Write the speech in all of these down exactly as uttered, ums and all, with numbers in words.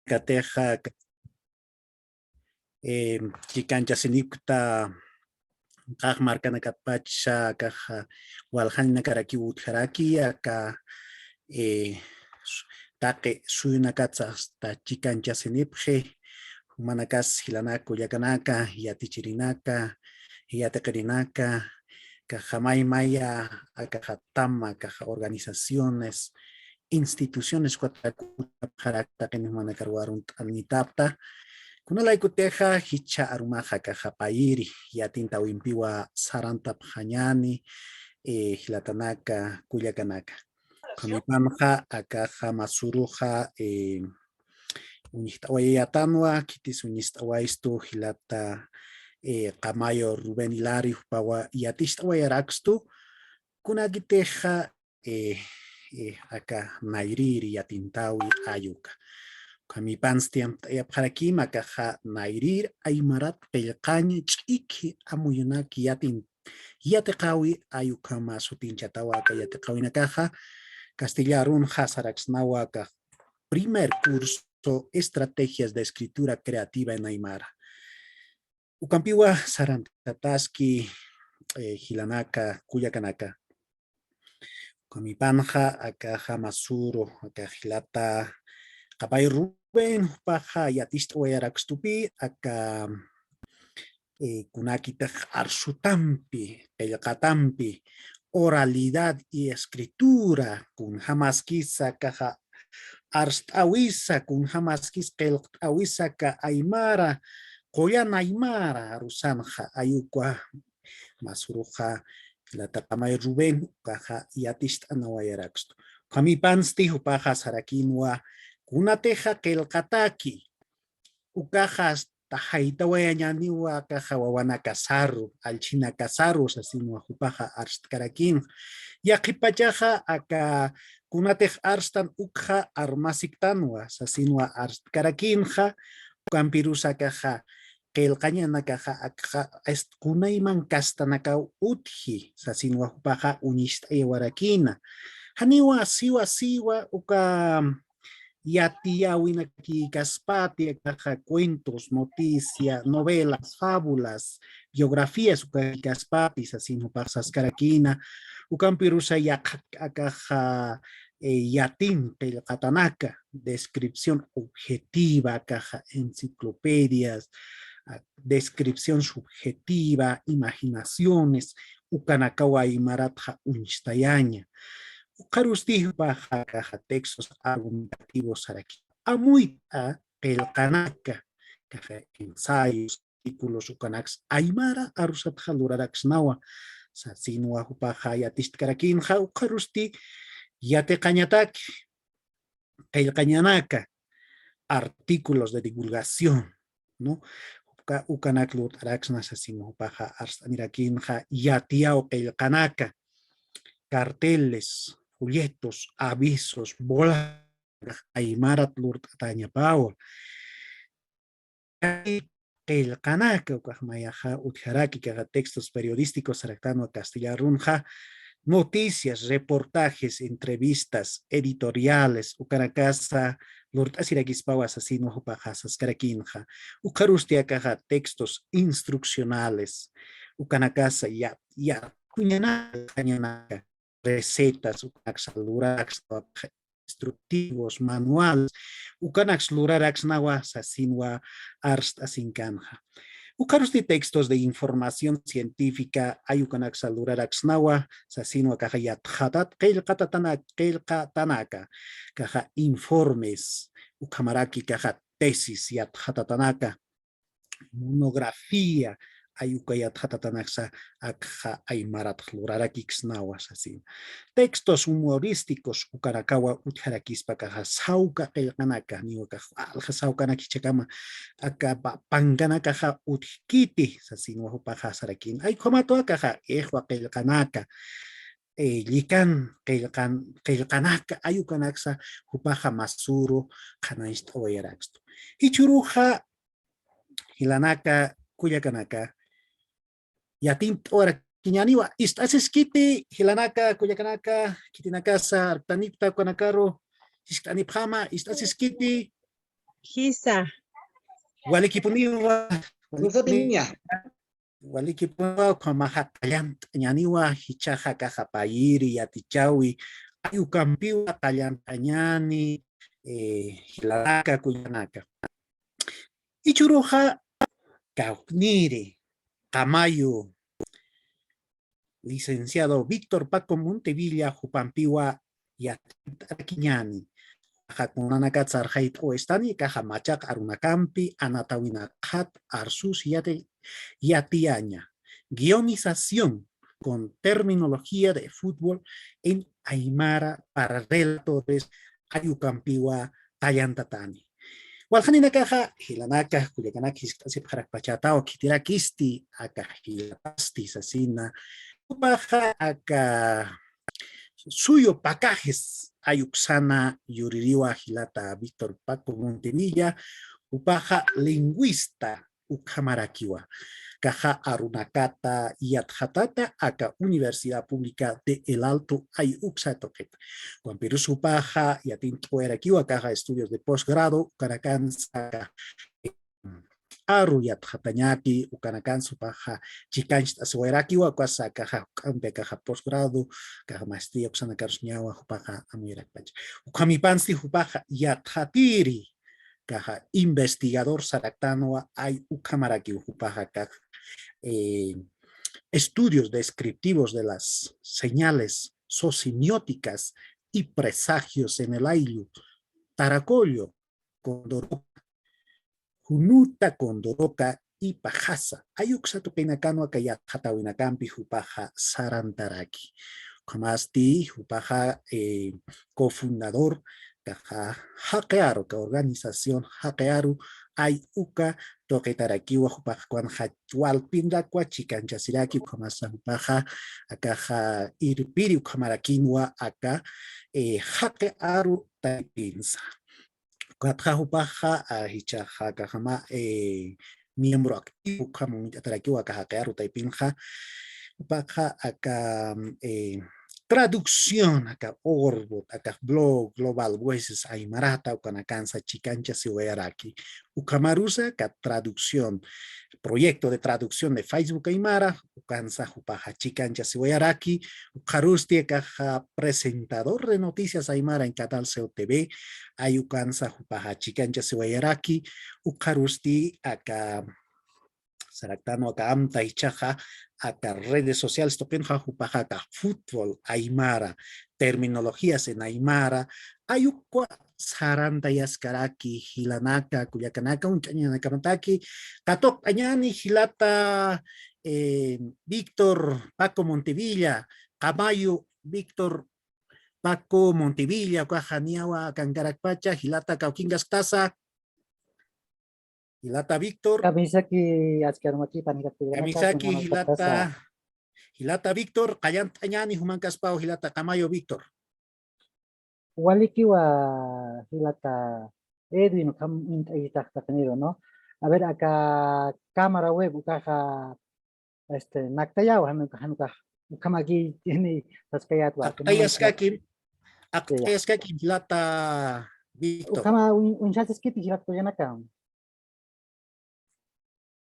Katixa, eh, chikanchasinipkta, qax markanakatpach akax waljanakarakiw utjaraki, aka, eh, taqi suyunakatsa hasta chikanchasinipxi, jumanakas jilanaka kullakanaka, yatichirinaka, yatiqirinaka, kaxamay maya, akaxatama, kaxa organizaciones, instituciones, cuatro, taqin jumanakar warunt'anitapta. Kunalaykutixa jichha arumaxa kaxapayiri, yatintawimpiwa sarantapxañani, eh, jilatanaka, kullakanaka. Kamipanxa, akaxa masuruxa, eh, uñist'awayayatanwa, khitis uñist'awaystu jilata, eh, Qamayo Rubén Hilari jupawa yatist'awayarakstu, kunakitixa, eh, eh, aka nayrïr yatintawi ayuka. Kamipansti amt'ayapxarakima akaxa nayrïr aymarat qillqañ ch'ikhi amuyunak yatin, yatiqawi ayukama sutinchatawa aka yatiqawinakaxa, castillarunxa saraksnawa aka primer curso, estrategias de escritura creativa en aymara. Ukampiwa sarantataski, eh, jilanaka, kullakanaka. Ukamipanxa, akaxa masuru, aka jilata, Qapay Rubén, jupaxa yatist'awayarakstupi, aka, eh, kunakitix arsutampi, qillqatampi, oralidad y escritura, kunjamaskisa akaxa arst'awisa, kunjamaskis qillqt'awisa aka aymara, qullan aymara arusanxa, ayuka masuruxa, jilata Qamay Rubén, ukaxa yatist'anawayarakstu. Ukhamipansti jupaxa sarakinwa, kunatixa qillqataki, ukaxa hasta jaytawayañaniwa akaxa wawanakasaru, allchhinakasaru, sasinwa jupaxa arstkarakina. Yaqhipachaxa aka kunatix arstan ukxa armasiktanwa, sasinwa arstkarakinxa, ukampirusa akaxa qillqañanakaxa akxa, est-, kunayman kastanakaw utji, sasinwa jupaxa uñist'ayawarakina. Janiwa siwa siwa uka yatiyawinakïkaspati akaxa cuentos, noticia, novelas, fábulas, biografías ukakïkaspati, sasin jupax saskarakina, ukampirusa yaqha akaxa, eh, yatin qillqatanaka, descripción objetiva, akaxa enciclopedias, ah, descripción subjetiva, imaginaciones, ukanakawa aymaratxa uñstayaña. Ukxarusti jupaxa akaxa textos argumentativos saraki. Amuyt'a qillqanaka, akaxa ensayos, artículos ukanaks aymara arusatxa luraraksnawa, sasinwa jupaxa yatist'karakinxa, ukxarusti yatiqañataki qillqañanaka, artículos de divulgación, ¿no? Uka-, ukanak lurt'araksna sasinwa jupaxa arst'anirakinxa, yatiyaw qillqanaka, carteles, folletos, avisos, bolas, aymarat lurt'atañapawa. Qillqanaka, ukax mayaxa utjaraki, akaxa textos periodísticos saraktanwa castillarunxa, noticias, reportajes, entrevistas, editoriales, ukanakasa lurt'asirakispawa sasinwa jupaxa saskarakinxa. Ukxarusti akaxa textos instruccionales, ukanakasa ya, ya, kuñanaka, recetas, ukanaksa luraraksnawa, instructivos, manuales, ukanaks luraraksnawa, sasinwa arst'asinkanxa. Ukxarusti textos de información científica, ay ukanaksa luraraksnawa, sasinwa akaxa yatxatat, qillqatatana-, qillqatanaka, akaxa informes, ukhamaraki akaxa tesis yatxatatanaka, monografía, ay uka yatxatatanaksa akxa aymarat lurarakiksnawa sasin. Textos humorísticos ukanakawa utjarakispa akaxa sawka qillqanaka, niwa akax alja sawkanak jichhakama aka pa-, pankanakaxa utjkiti, sasinwa jupaxa sarakin. Ay ukhamatwa akaxa iqwa qillqanaka, eh, llikan qillqan-, qillqanaka, ay ukanaksa jupaxa masuru qhanañcht'awayarakstu. Jichhüruxa jilanaka, kullakanaka, yatint'awarakiñäniwa, ist'asiskiti, jilanaka, kullakanaka, khitinakasa artanipxta ukanakaru jiskt'anipxäma, ist'asiskiti. Jisa. Walikipuniwa, walikipuniwa, ukhamaxa qallant'añäniwa jichhaxa akaxa payiri yatichäwi, ay ukampiwa qallant'añäni, eh, jilanaka, kullakanaka. Jichhüruxa kawkniri, qamayu, licenciado Víctor Paco Montevilla jupampiwa yaticharakiñäni. Akaxa kunanakat sarxayt'aw estani, akaxa machaq arunakampi anatäwinakxat arsusi yati-, yatiyaña. Guionización con terminología de fútbol en aymara para relatores, ay ukampiwa qallantatani. Waljaninakaxa, jilanaka, kullakanaka, jiskt'asipxarakpachätaw, khitirakisti aka jilatasti sasina. Jupaxa aka suyu pakajes ay uksana yuririwa jilata Víctor Paco Montevilla, jupaxa lingüista ukhamarakiwa. Akaxa arunakata yatxatata aka Universidad Pública de El Alto ay uksa tuqita. Ukampirus jupaxa yatint'awayarakiwa akaxa estudios de posgrado, ukanakansa aka aru yatxatañäki, ukanakansa jupaxa chikancht'asiwayarakiwa, ukasa akaxa juk'ampi akaxa posgrado, akaxa maestría uksanakarus ñawa jupaxa amuyarakpacha. Ukhamipansti jupaxa yatxatiri, akaxa investigador saraktanwa ay ukhamarakiw jupaxa akax, eh, estudios descriptivos de las señales sociomióticas y presagios en el ayllu, tarakollo, condoroca, junuta, condoroca y pajasa. Ay uksa tuqinakanwa aka yatxatäwinakampi jupaxa sarantaraki. Ukhamasti jupaxa, eh, cofundador, akaxa jaqi aru, aka organización jaqi aru ay uka tuqitarakiwa, jupaxa kunanxa walpinrakwa chikanchasiraki, ukhamasa jupaxa akaxa irpiri ukhamarakinwa aka, eh, jaqi aru taypinsa. Ukatxa jupaxa, ah, jichhaxa akaxama, eh, miembro activo ukham uñt'atarakiwa aka jaqi aru taypinxa. Jupaxa aka, eh, traducción, aka Oxford, aka blog Global Voices Aymarata, ukanakansa chikanchasiwayaraki. Ukhamarusa aka traducción, proyecto de traducción de Facebook Aymara, ukansa jupaxa chikanchasiwayaraki, ukxarusti akaxa presentador de noticias aymara en Canal C O T V, ay ukansa jupaxa chikanchasiwayaraki, ukxarusti aka saraktanwa aka amta jichhaxa, aka redes sociales tuqinxa jupaxa aka fútbol aymara, terminologías en aymara, ay ukwa sarantayaskaraki jilanaka, kullakanaka, uñt'añanakamataki, katuqt'añäni jilata, eh, Víctor Paco Montevilla, qamayu Víctor Paco Montevilla, ukaxa niyawa akankarakpacha, jilata kawkinkaskasa. Jilata Víctor. Kamisaki, aski arumakipan, jilata. Kamisaki, jilata. Jilata Víctor, qallant'añäni jumankaspaw, jilata qamayu Víctor. Walikiwa jilata Edwin, ukham uñt'ayitax taqiniru, ¿no? A ver, aka cámara web ukaxa, este, naktayawa, jan ukax, jan ukax, ukhamaki, tiene, saskayätwa. Aptayaskakim, aptayaskakim jilata Víctor. Ukhama uñ-, uñjachiskiti jilata kullakanaka.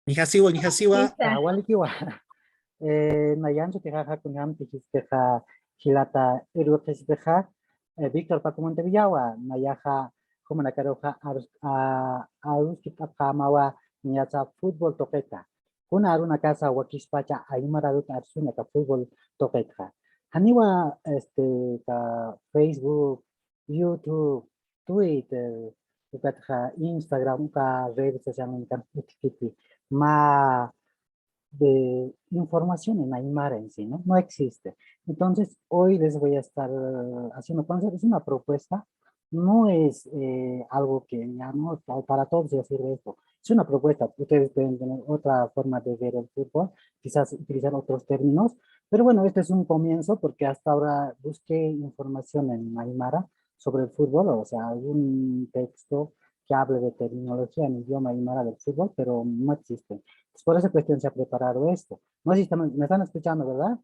Nijasiwa, nijasiwa. Jisa. Ah, walikiwa. Eh, nayanchutixa, kunjamtix jisk'ixa jilata irwiqisitixa, eh, Víctor Paco Montevillawa, nayaxa jumanakaruxa arus-, a-, aruskipt'apxämawa niyatsa fútbol tuqita. Kuna arunakasa wakispacha aymar arut arsuña aka fútbol tuqitxa. Janiwa, este, aka Facebook, YouTube, Twitter, ukatxa Instagram, uka redes sociales utjkiti, mä de información en aymara en sí, ¿no? No existe. Entonces, hoy les voy a estar, eh, haciendo conocer, es una propuesta, no es, eh, algo que ya no, pa-, para todos ya sirve esto. Es una propuesta, ustedes pueden tener otra forma de ver el fútbol, quizás utilizar otros términos, pero bueno, este es un comienzo porque hasta ahora busqué información en aymara sobre el fútbol, o sea, algún texto que hable de terminología en idioma aymara del fútbol, pero no existe. Entonces, por esa cuestión se ha preparado esto. No sé si están, me están escuchando, ¿verdad?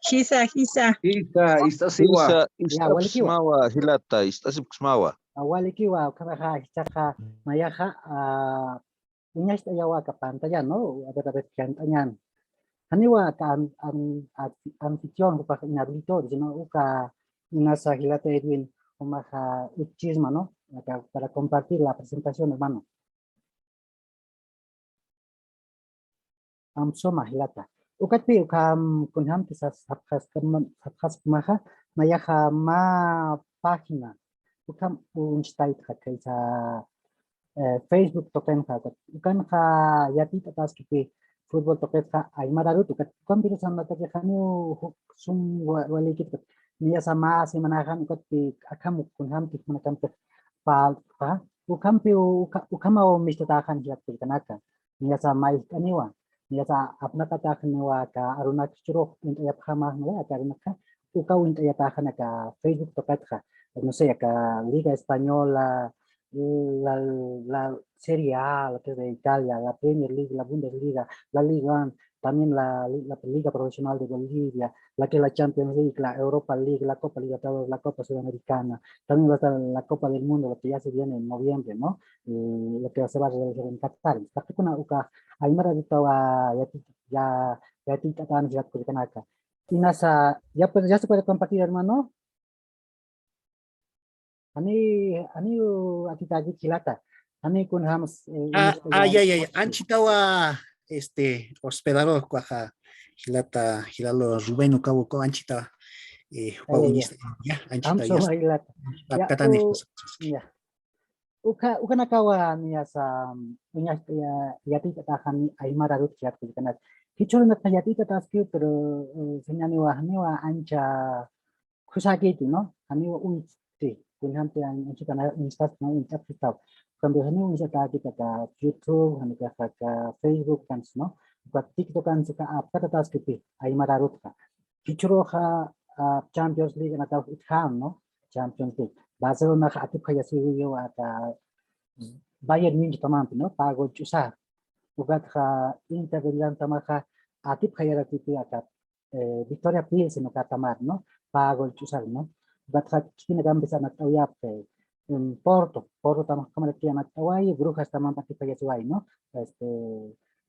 Jisa, jisa. Jisa, ist'asiwa. Jisa, ya, walikiwa. Ist'apxsmawa, jilata, ist'asipxsmawa. Walikiwa, ukhamaxa jichhaxa mayaxa, ah, uñacht'ayawa aka pantalla, ¿no? A ver, a ver, llant'añan. Janiwa aka an-, an-, an-, anfitrión, jupax inhabilitó, sino uka inasa jilata Edwin, jumaxa utjchisma, ¿no? Aka para compartir la presentación, hermano. Amsoma jilata. Ukatpi ukham kunjamti sas-, sapxaskama-, sapxaskamaxa, mayaxa mä página. Ukham uñstaytxa khaysa, eh, Facebook tuqinxa, ukat. Ukanxa yatit'ataskipi fútbol tuqitxa aymar arut, ukat. Ukampirusa natakixaniw juk sum wa-, walikit, ukat. Niyasa mä semanaxan, ukatpi akham kunjamti jumanakampix pal-, pa-, ukampi u-, uka-, ukhamaw mistutäxan jilat kullkanaka. Niyasa mayjt'aniwa, niyasa apnaqatäxaniwa aka arunak jichhürux uñt'ayapxama, ¿no? Aka arunakxa, uka uñt'ayatäxan aka Facebook tuqitxa, no sé, aka Liga Española, la, la Serie A, la que es de Italia, la Premier League, la Bundesliga, la Liga uno, también la, la Liga Profesional de Bolivia, la que es la Champions League, la Europa League, la Copa Libertadores, la Copa Sudamericana, también va a estar la Copa del Mundo, lo que ya se viene en noviembre, ¿no? Eh, lo que se va a realizar en Qatar. Taqikuna uka aymar arutawa yati-, ya, yatit'atäni jilat kullkanaka. Inasa, ya puede, ya se puede compartir, hermano. Ani, ani, uh, atitäkit jilata. Ani kunjams, eh, ah, ah, ya, ya, ya. Anchitawa, este, hospedador, ukaxa, jilata, jilalo Rubén, ukawa, ukawa, anchitawa. Eh, ukawa, ya, ya. Ya, anchita, ya. Amsoma jilata. Ya, katani, uh, ya. Uka, ukanakawa niyasa, uñas, ya, yatit'atäxani aymar arut jilat kullkanaka. Jichhürunakxa yatit'ataskiw, pero, eh, señaniwa, janiwa ancha, Kusakiti, ¿no? Janiwa uñsti, kunjamti anchita na uñstas, ¿no? Uñstas, ¿no? Cambio, janiwa uñstakiti aka YouTube, janiwa aka Facebook, kans, ¿no? Aka TikTok, kans, aka apkatataskiti aymar arutxa. Jichhüruxa, ah, Champions League, anakaw utjam, ¿no? Champions League. Barcelonaxa atipxayasiwa aka Bayern Munich tamampi, ¿no? Pä gol ch'usa. Ukatxa Inter de Milán tamaxa atipxayarakiti aka eh, Victoria Pilsen uka tamar, ¿no? Pä gol ch'usar, ¿no? Ukatxa khitinakampis anatt'awayapxi, em, Porto, Porto tamax ukhamaraki anatt'awayi, Brujas tamampi atipxayasiwayi, ¿no? Este,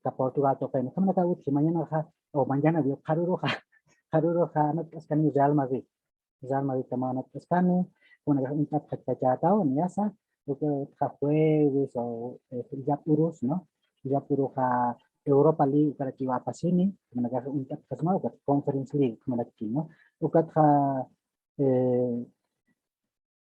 aka Portugal tuqin, ukhamaraki utji, mañanaxa, o mañana, digo, qharüruxa, qharüruxa anatt'askani Real Madrid. Real Madrid tamax anatt'askani, kunakax uñt'apxachachätaw, niyasa, uka jueves o, eh, illap urus, ¿no? Illap uruxa Europa League ukarakiwa apasini, kunakax uñt'apxasma, ukat Conference League, kunaraki, ¿no? Ukatxa, eh,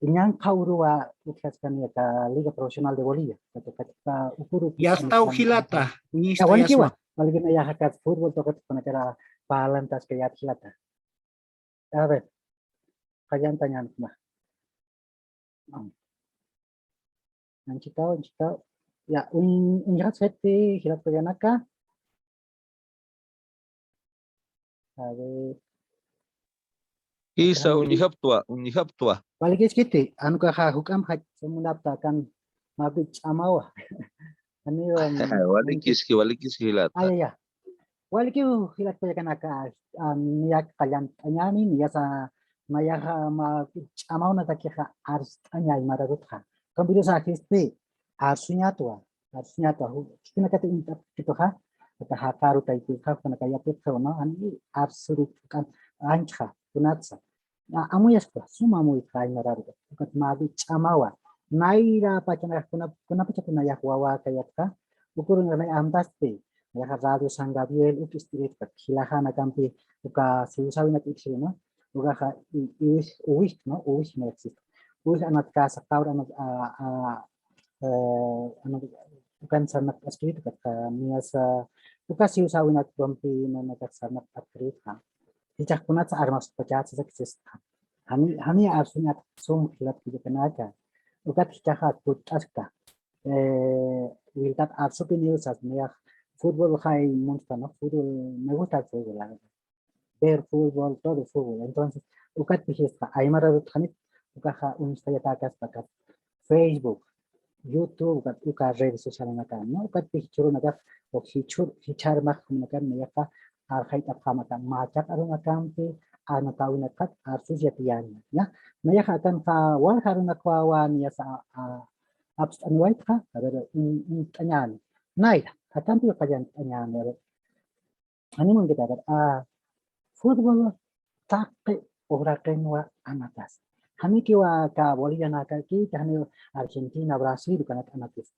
ñanqha uruwa utjaskani aka Liga Profesional de Bolivia, ukat, ukat, ukuru. Yastaw jilata, uñista, walikiwa, yasma. Walikina yaxa aka fútbol tuqit kunakara parlantaskayät jilata. A ver, qalltañäni. Anchitaw, anchitaw. Ya, un, un jilata, jilata kullkanaka. A ver. Jisa, uñjaptwa, uñjaptwa. Walikiskiti, jan ukaxa juk'amp jach'a munapta kan mä ch'amawa. Janiwa, walikiski, walikiski jilata. Ay, ya. Walikiw jilat kullkanaka, a, niyak qalltañäni, niyasa mayaxa mä ch'amawnatakixa arst'aña aymar arutxa. Cambio, jisti, arsuñatwa, arsuñatwa, ju-, khitinakati uñt'apkituxa, aka jaqaru taypitxa, jupanaka yatipxiwa, ¿no? Jani arsurutkän, anchxa, kunatsa. A-, amuyaspa, suma amuytxa aymar arut. Ukat mä ch'amawa. Nayra pachanakax kuna, kuna pachapi nayax wawäkayapxi. Uka urunakax nay amtasti. Nayaxa Radio San Gabriel, uk ist'iritkxa. Jilajanakampi uka siwsawinak utjiri, ¿no? Ukaxa i-, iwij, uwij, ¿no? Uwij, no existe. Uwij anatkäsa, qawr anat, a, a, eh, anat, ukan sarnaqt'askiritu, ukat, niyasa, uka siwsäwinakpampi nanakax sarnaqt'askiritu. Jichhax kunatsa armaspachäta sasaksista. Jani, jani arsuñat sum jilat kullkanaka. Ukat jichhaxa kutt'askta. Eh, wiltat arsupiniw sas, nayax fútbol jay munsta, ¿no? Fútbol, me gusta el fútbol, la verdad. Ver fútbol, todo fútbol. Entonces, ukatpï jisqa, aymar arutxani, ukaxa uñstayatäkaspa aka Facebook, YouTube, ukat uka redes socialanakan, ¿no? Ukatpï jichhürunakax, o jichhür, jichhürmax jumanakax, nayaxa arxayt'apxämata, machaq arunakampi, anatawinakxat arsus yatiyaña, ¿ya? Nayaxa akanxa walja arunakwawa niyasa a, a, apst'aniwaytxa, a ver, un, uñt'añäni. Nayra, akanti qallant'añäni, a ver. Animunkit, a ver, a, fútbol taqi uraqinwa anatas. Janikiwa aka Bolivianakakit, jani Argentina, Brasil, ukanak anatas.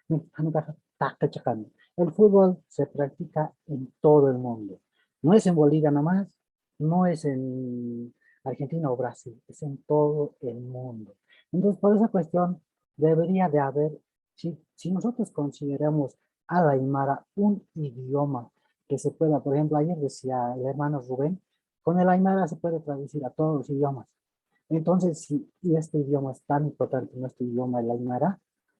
Janikixa taqi chiqani. El fútbol se practica en todo el mundo. No es en Bolivia nomás, no es en Argentina o Brasil, es en todo el mundo. Entonces, por esa cuestión, debería de haber, si, si nosotros consideramos al aymara un idioma que se pueda, por ejemplo, ayer decía el hermano Rubén, con el aymara se puede traducir a todos los idiomas. Entonces, si este idioma es tan importante, nuestro idioma, el aymara,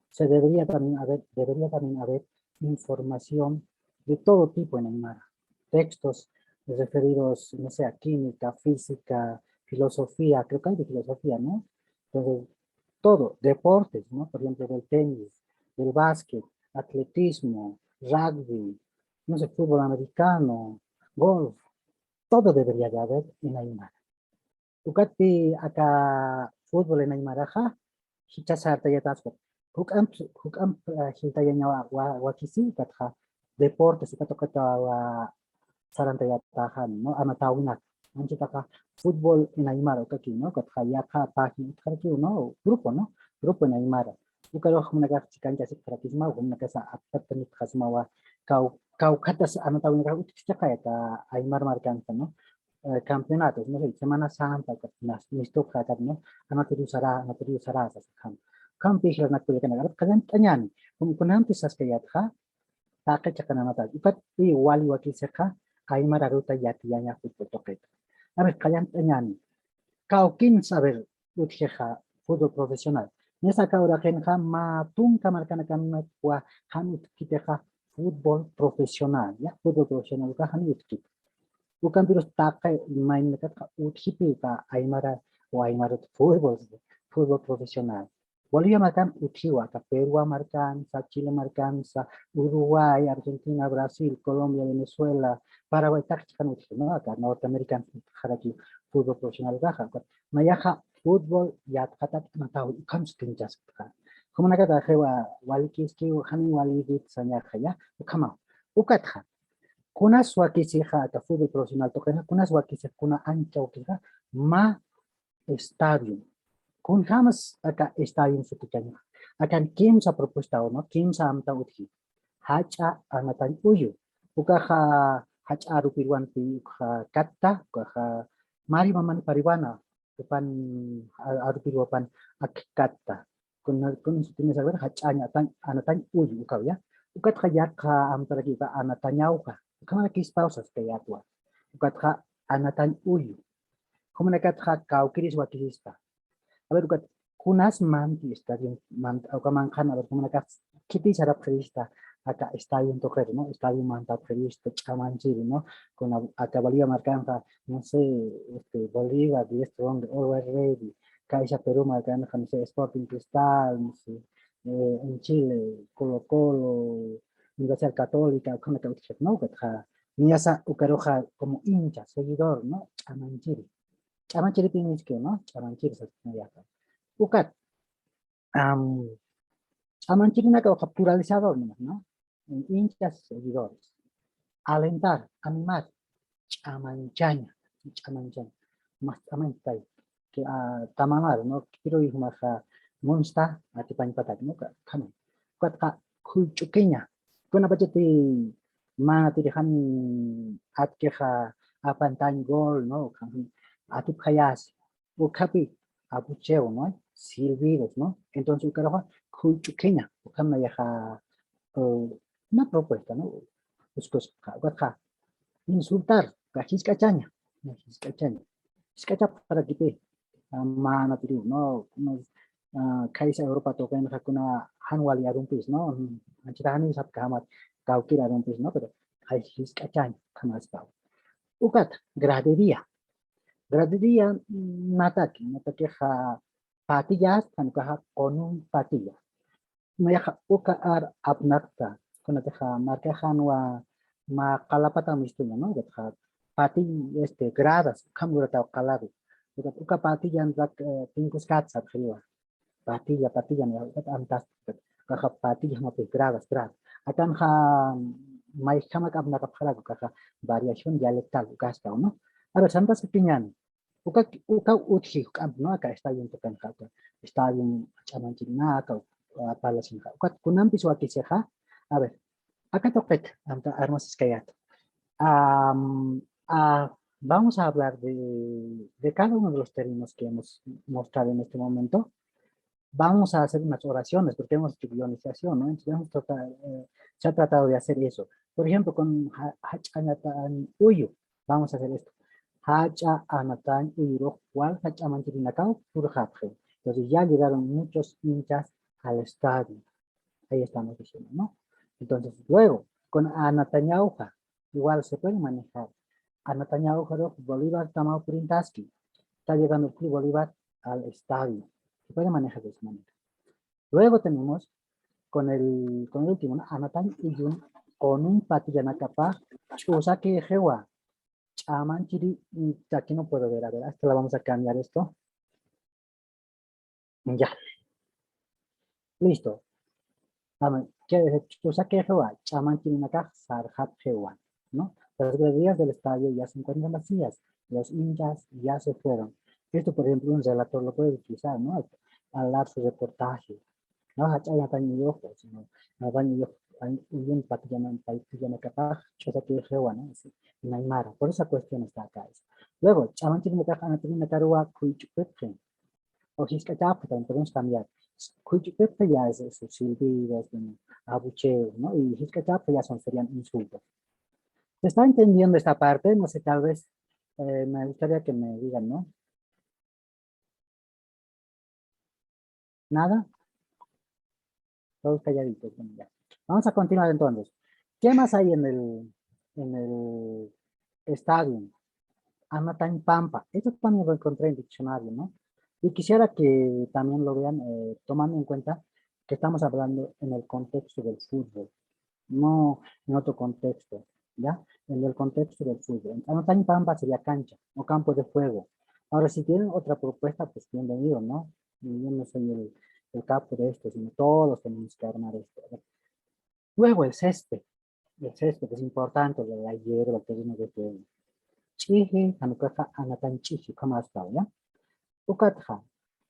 se debería también haber, debería también haber información de todo tipo en aymara. Textos referidos, no sé, a química, física, filosofía, creo que hay de filosofía, ¿no? Entonces, todo, deportes, ¿no? Por ejemplo, del tenis, del básquet, atletismo, rugby, no sé, fútbol americano, golf, todo debería de haber en aymara. Ukatpi aka fútbol en aymaraxa, jichha sartayataspa. Juk'amp, juk'amp, eh, jiltayañawa, wa, wakisi, ukatxa deportes, ukat, ukat, wa, sarantayatäxani, ¿no? Anatawinaka. Anchitaxa fútbol en aymara, ukaki, ¿no? Ukatxa yaqha página utjarakiw, ¿no? Grupo, ¿no? Grupo en aymara. Ukarux jumanakax chikanchasipxarakisma, jumanakasa apkatanipxasmawa, kaw, kawkhatas anatawinakax utjchiqay aka aymar markansa, ¿no? Eh, campeonatos, no sé, Semana Santa, ukat nas, mistuxa, ukat, ¿no? Anatiriw sara, anatiriw sara, sasa, ukham. Ukhampi jilanak kullakanaka, a ver, qallant'añäni, kun, kunjamti saskayätxa, taqi chiqan anatas. Ukatpi wali wakisixa, aymar aruta yatiyaña fútbol tuqita. A ver, qallant'añäni. Kawkins, a ver, utjixa fútbol profesional. Niyasa aka uraqinxa mä tunka markanakanwa jan utjkitixa fútbol profesional, ¿ya? Fútbol profesional uka jan utjkiti. Ukampirus taqi mayninakatxa utjipi uka aymara o aymarut fútbol, fútbol profesional. Bolivia markan utjiwa, aka Perú markansa, Chile markansa, Uruguay, Argentina, Brasil, Colombia, Venezuela, Paraguay, taqi chiqan utji, ¿no? Aka Norteamerican utjaraki fútbol profesional ukaxa. Nayaxa fútbol yatxatat anatawi, ukham sutinchaskta. Jumanakata jiwa walikiskiw, jani walikit sañaxa, ¿ya? Ukhamaw. Ukatxa. Kunas wakisixa aka fútbol profesional tuqinxa, kunas wakisixa, kuna ancha wakisixa, mä estadio. Kunjamas aka estadio sutichañaxa. Akan kimsa propuesta, ¿no? Kimsa amta utji. Jach'a anatañ uyu. Ukaxa jach'a arupirwanpi ukxa katta, ukaxa mari mamani pariwana, upan a-, arupirwapan ak katta. Kun, kun sutinis, a ver, jach'añ atañ, anatañ uyu, ukaw, ¿ya? Ukatxa yaqha amtaraki uka anatañawja. Ukhamanakispaw saskayätwa. Ukatxa anatañ uyu. Jumanakatxa kawkiris wakisispa. A ver, ukat, kunas manti estadio, man, uka manqhan, a ver, jumanakax khiti sarapxirista aka estadio tuqiri, ¿no? Estadio mantapxirista, ch'amanchiri, ¿no? Kuna aka Bolivia markanxa, no sé, este, Bolívar, Diez Strong, Always Ready, Caixa Perú markanxa, no sé, Sporting Cristal, no sé, eh, en Chile, Colo Colo, Universidad Católica, ukhamanaka utjkiti, ¿no? Ukatxa, niyasa ukaruxa como hincha, seguidor, ¿no? Ch'amanchiri. Ch'amanchiripi miski, ¿no? Ch'amanchiri saskayäta. Ukat, am, ch'amanchirinaka uka pluralizador, ¿no? Hinchas, seguidores. Alentar, animar. Ch'amanchaña, ch'amanchaña. Mas ch'amanchitay. Que, ah, tamamar, ¿no? Quiero ir más, ah, munsta, atipañpatak, ¿no? Ka-, kama. Ukatxa, khuch'ukiña. Kunapachati manatirijan atkixa apantañ gol, ¿no? Atipxayasi. Ukhapi abucheo, ¿no? Silbidos, ¿no? Entonces, ukaruxa, khuch'ukiña, ukham nayaxa, eh, una propuesta, ¿no? Uskusa, ukatxa, insultar, uka jisk'achaña, ¿no? Jisk'achaña. Jisk'achapxarakipi, ah, manatiriw, ¿no? Unos, ah, khaysa Europa tuqinxa kuna jan wali arumpis, ¿no? Anchita janiw sapkajamat, kawkir arumpis, ¿no? Pero, ay, jisk'achaña, ukhamaspaw. Ukat, gradería. Gradería, mm, nataki, natakixa patillas, ukaxa con un patilla. Nayaxa uka ar apnaqta, kunatixa markaxanwa mä qalapata mistuña, ¿no? Ukatxa patilla, este, gradas, ukham lurataw qalaru. Uka, uka patillan rak, eh, tinkuskat sapxiriwa. Patilla, patilla, ¿no? Ukat amtas, ukaxa patilla, ¿no? Pues gradas, gradas. Akanxa, mayjama k'amnaqapxaraku, ukaxa variación dialectal, ukastaw, ¿no? A ver, santas piñan. Uka, uka utji, uka, ¿no? Aka estadio tukanxa, uka estadio ch'amanchirinaka, uka, parlasinxa. Uka kunampis wakisixa. A ver, aka tuqit, anta, armas iskayat. Am, ah, vamos a hablar de, de cada uno de los términos que hemos mostrado en este momento. Vamos a hacer unas oraciones, porque hemos hecho guionización, ¿no? Entonces, hemos tratado, eh, se ha tratado de hacer eso. Por ejemplo, con ha-, hach'a anatañ uyu, vamos a hacer esto. Jach'a anatañ uyurux walja ch'amanchirinakaw purxapxi. Entonces, ya llegaron muchos hinchas al estadio. Ahí estamos diciendo, ¿no? Entonces, luego, con anatañawja, igual se puede manejar. Anatañawjarux Bolívar tamaw purintaski. Está llegando el Club Bolívar al estadio. Se puede manejar de esa manera. Luego tenemos con el, con el último, ¿no? Anatañ uyun, con un patillanakapa, ch'usakixiwa. Ch'amanchiri, mm, aquí no puedo ver, a ver, hasta la vamos a cambiar esto. Ya. Listo. Vamos, quiere decir, ch'usakixiwa, ch'amanchirinakax sarxapxiwa, ¿no? Las graderías del estadio ya se encuentran vacías, los hinchas ya se fueron. Esto, por ejemplo, un relator lo puede utilizar, ¿no? Al, al dar su reportaje, ¿no? Jach'a anatañ uyux, sino, anatañ uyux, an-, uyun patillan-, patillanakapax, ch'usakixiwa, ¿no? Es en aymara. Por esa cuestión está acá eso. Luego, ch'amanchirinakax anatañinakaruwa khuych'upipxi. O jisk'achapxi también podemos cambiar. Khuych'upipxi ya es, es silbidos, bueno, abucheos, ¿no? Y jisk'achapxi ya son, serían insultos. ¿Se está entendiendo esta parte? No sé, tal vez, eh, me gustaría que me digan, ¿no? ¿Nada? Todos calladitos. Bueno, ya. Vamos a continuar entonces. ¿Qué más hay en el, en el estadio? Anatañ pampa. Esto también lo encontré en diccionario, ¿no? Y quisiera que también lo vean, eh, tomando en cuenta que estamos hablando en el contexto del fútbol, no en otro contexto, ¿ya? En el contexto del fútbol. Anatañ pampa sería cancha o campo de juego. Ahora, si tienen otra propuesta, pues bienvenido, ¿no? Yo no soy el, el capo de esto, sino todos tenemos que armar esto. Luego el césped. El césped es importante, la, la hierba, el terreno de juego. Ch'iji, jan ukaxa anatañ ch'iji, ukham astaw, ¿ya? Ukatxa,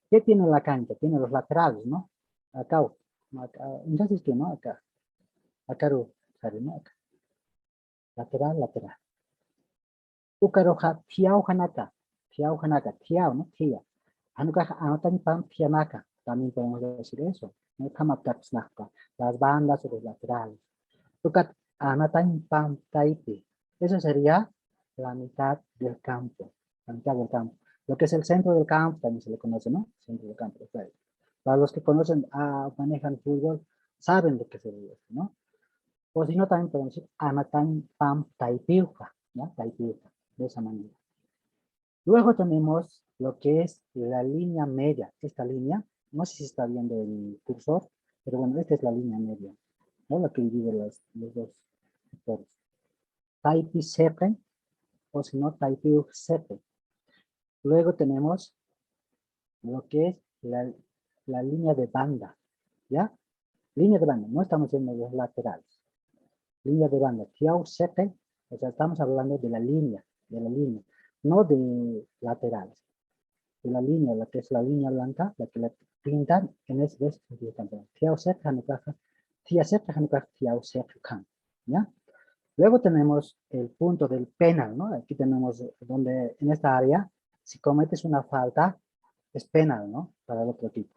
¿qué tiene la cancha? Tiene los laterales, ¿no? Acá, acá, entonces, ¿qué, no? Acá. Acá, ¿no? Acá. Lateral, lateral. Ukaruxa thiyawjanaka, thiyawjanaka, thiyaw, ¿no? Thiya. Jan ukaxa anatañ pamp thiyanaka, también podemos decir eso, ¿no? Ukham aptapxsnaxa, las bandas o los laterales. Ukat anatañ pamp taypi. Eso sería la mitad del campo, la mitad del campo. Lo que es el centro del campo también se le conoce, ¿no? Centro del campo, claro. Para los que conocen, ah, manejan fútbol, saben lo que se dice, ¿no? O si no, también podemos decir anatañ pamp taypiwa, ¿ya? Taypiwa, de esa manera. Luego tenemos lo que es la línea media. Esta línea, no sé si está viendo el cursor, pero bueno, esta es la línea media, ¿no? La que divide los, los dos sectores. Taypi siqi, o si no, taypiw siqi. Luego tenemos lo que es la, la línea de banda, ¿ya? Línea de banda, no estamos diciendo los laterales. Línea de banda, thiyaw siqi, o sea, estamos hablando de la línea, de la línea, no de laterales. De la línea, la que es la línea blanca, la que la pintan en ese, de ese sentido también. Thiyaw siqi jan ukaxa, thiya siqi jan ukaxa, thiyaw siqi ukham, ¿ya? Luego tenemos el punto del penal, ¿no? Aquí tenemos donde en esta área, si cometes una falta, es penal, ¿no? Para el otro equipo.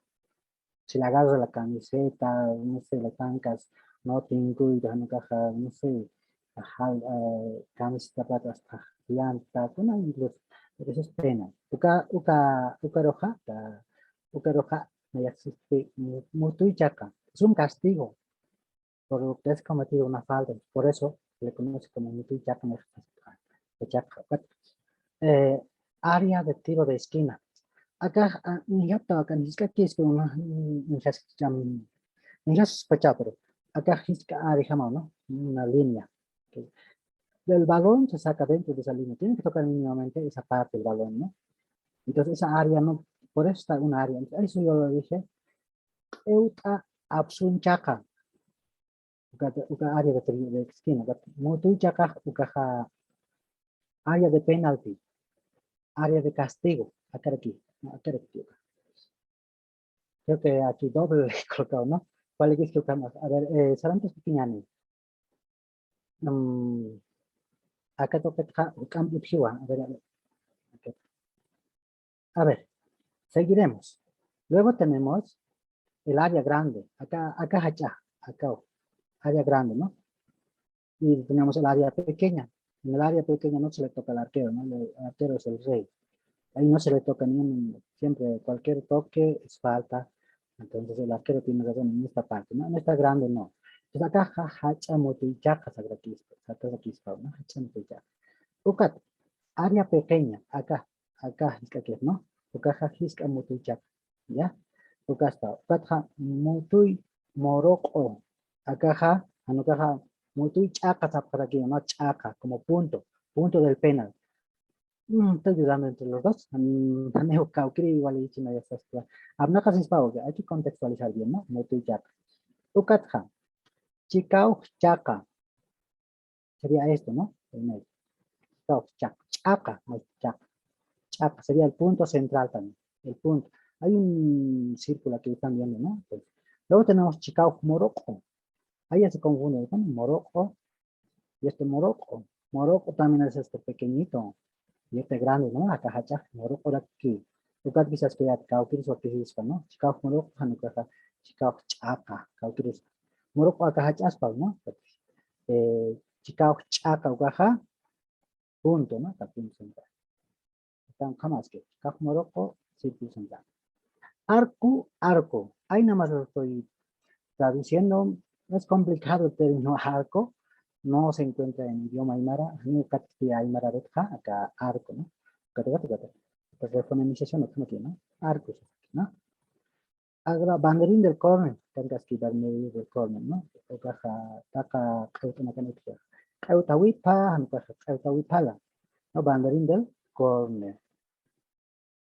Si le agarras la camiseta, no sé, le tancas, no te incluye, no caja, no sé, ajá, eh, camiseta plata hasta llanta, una incluso, eso es penal. Uka, uka, ukaruxa, ta, ukaruxa, no existe, mu-, mutuy chaka. Es un castigo por lo que has cometido una falta. Por eso se le conoce como mutuy chaka, eh, área de tiro de esquina. Aka, ah, nijapta aka, nijapta, nijapta, pero aka jiska ari jama, ¿no? Una línea. Ok. el balón se saca dentro de esa línea. Tiene que tocar mínimamente esa parte del balón, ¿no? Entonces, esa área no, por eso está un área. Entonces, eso yo lo dije, q'ewt'a apsun ch'aqa. Uka, uka área de, de esquina, uka mutuy ch'aqa, ukaxa área de penalti, área de castigo, akaraki, akaraki. Creo que aquí doble le he colocado, ¿no? ¿Cuál es que uka más? A ver, eh, sarantas pequeñani. Mm, aka tuqitxa, juk'amp utjiwa. A ver, a ver. Ok. A ver, seguiremos. Luego tenemos el área grande. Acá, acá, acá, acá, área grande, ¿no? Y tenemos el área pequeña. En el área pequeña no se le toca al arquero, ¿no? El arquero es el rey. Ahí no se le toca ni un, siempre cualquier toque es falta. Entonces el arquero tiene razón en esta parte, ¿no? En esta grande no. Entonces acá ja, jach'a mutuy ch'aqa saqrakispa, saqrakispa, ¿no? Jach'a mutuy ch'aqa. Ukat, área pequeña, acá, acá, jisk'akir, ¿no? Ukaxa jisk'a mutuy ch'aqa, ¿ya? Ukaspa, ukatxa mutuy muruq'u, akaxa, jan ukaxa mutuy ch'aqa sapxaraki, ¿no? Ch'aqa, como punto, punto del penal. Mm, estoy dudando entre los dos. Mm, janiw kawkiri walichina yasaspa. Apnaqasispa, hay que contextualizar bien, ¿no? Mutuy ch'aqa. Ukatxa, chikaw ch'aqa. Sería esto, ¿no? Primero. Chikaw ch'aqa, ch'aqa, no es ch'aqa. Ch'aqa sería el punto central también. El punto. Hay un círculo aquí también, ¿no? Entonces, luego tenemos chikaw muruq'u. Ahí ya se confunde, ¿no? Muruq'u. Y este muruq'u. Muruq'u también es este pequeñito. Y este grande, ¿no? Aka jach'a, muruq'uraki. Ukat quizás que ya kawkiris wakisispa, ¿no? Chikaw muruq'u, jan ukaxa, chikaw ch'aqa, kawkiris. Muruq'u aka jach'aspa, ¿no? Eh, chikaw ch'aqa ukaxa, punto, ¿no? Aka punto central. Entonces, jamás que, chikaw muruq'u, círculo central. Arco, arco. Ahí nada más lo estoy traduciendo. Es complicado el término arco. No se encuentra en idioma aymara. Ni ukat aymara betxa, aka arco, ¿no? Ukat, ukat, ukat. Pues reformanización, ¿no? ¿No? Arco, ¿no? Agra banderín del córner, tantas que banderín del córner, ¿no? Ukaxa, taqa q'ewt'anakan utji. Q'ewtawipha, jan ukaxa q'ewtawiphala, ¿no? Banderín del córner.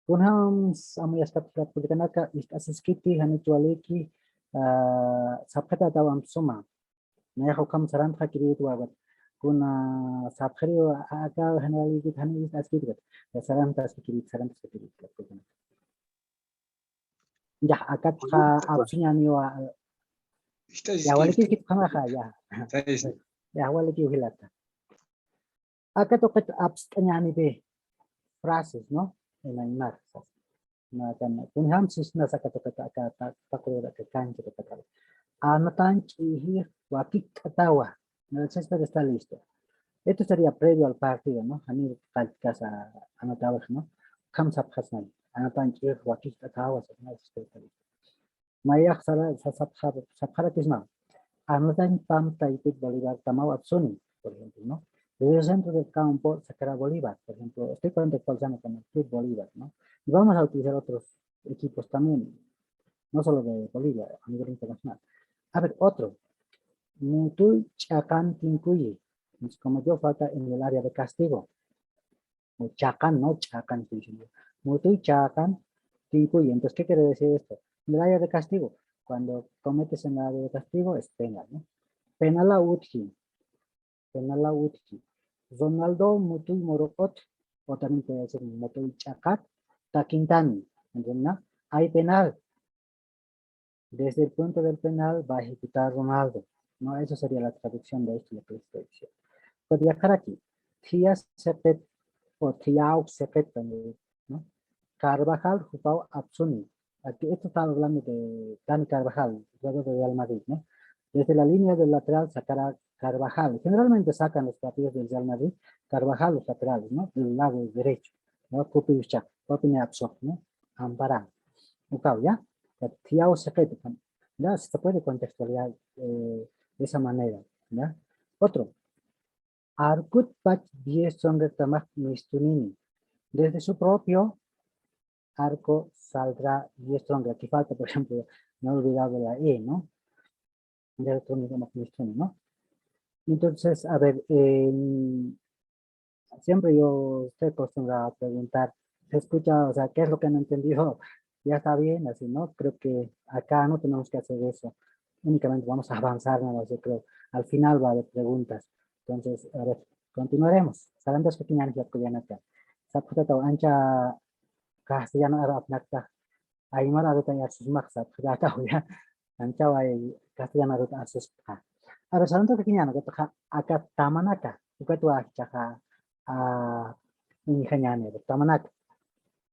Kunjams amuyaskat jilata kullakanaka, ist'asiskiti, janich waliki, ah, sapxitataw amp suma. Nayax ukham sarantxakirit wawa. Kuna sapxiriw aka jan walikit, jani ist'askit kat. Ya sarantaskikirit, sarantaskikirit kat kullakanaka. Ya, akatxa apsuñaniwa. Ya, walikiskit ukhamaxa, ya. Ya, walikiw jilata. Aka tuqit apst'añänipi frases, ¿no? En aymar. Kunjam sisnas aka tuqit aka ta-, taqrur aka kancha tuqit. Anatan ch'iji wakikt'atawa. El césped está listo. Esto sería previo al partido, ¿no? Janir qalltkasa anotawix, ¿no? Ukham sapxasnay. Anatan ch'iji wakikt'atawa, ¿no? El césped está listo. Mayax sara, sa-, sapxar-, sapxarakisma. Anatan pamp taypit Bolívar tamaw apsuni, por ejemplo, ¿no? Desde el centro del campo sacará Bolívar, por ejemplo, estoy contextualizando con el Club Bolívar, ¿no? Y vamos a utilizar otros equipos también, no solo de Bolivia, a nivel internacional. A ver, otro. Mutuy ch'aqan tinkuyi. Nos cometió falta en el área de castigo. O ch'aqan, no, ch'aqan estoy diciendo. Mutuy ch'aqan tinkuyi. Entonces, ¿qué quiere decir esto? En el área de castigo. Cuando cometes en el área de castigo, es penal, ¿no? Penala utji. Penala utji. Ronaldo mutuy muruq'ut, o también puede decir mutuy ch'aqat, takintani. Entonces, ¿no? Hay penal. Desde el punto del penal va a ejecutar Ronaldo. ¿No? Eso sería la traducción de esto, lo que estoy diciendo. Pues ya para aquí, Thiya Seqet o Thiyaw Seqet también, ¿no? Carvajal, Jupao, Apsuni. Aquí esto está hablando de Dani Carvajal, jugador de Real Madrid, ¿no? Desde la línea del lateral sacará Carvajal. Generalmente sacan los partidos del Real Madrid, Carvajal, los laterales, ¿no? Del lado derecho, ¿no? Kupi Ushak, Kupi Neapsok, ¿no? Amparán. Ukaw, ¿ya? Thiyaw Seqet, ¿ya? Se puede contextualizar, eh, de esa manera, ¿ya? Otro. Arkut pach diez sonrek tamaq mistunini. Desde su propio arco saldrá diez sonrek. Aquí falta, por ejemplo, no he olvidado la E, ¿no? Desde su propio arco, ¿no? Entonces, a ver, em, siempre yo estoy acostumbrado a preguntar, se escucha, o sea, ¿qué es lo que no entendió? Ya está bien, así, ¿no? Creo que acá no tenemos que hacer eso. Únicamente vamos a avanzar, ¿no? Yo creo, al final va a haber preguntas. Entonces, a ver, continuaremos. Sarantaskakiñäni jilat kullakanaka. Sapxitataw ancha castellano aru apnakta. Aymar aruta arsusmax sapxitataw ya. Anchaway castellano aruta arsuspxa. A ver, sarantaskakiñäni, aka tamanaka. Ukatwa jichhaxa, a, uñjañäni, tamanaka.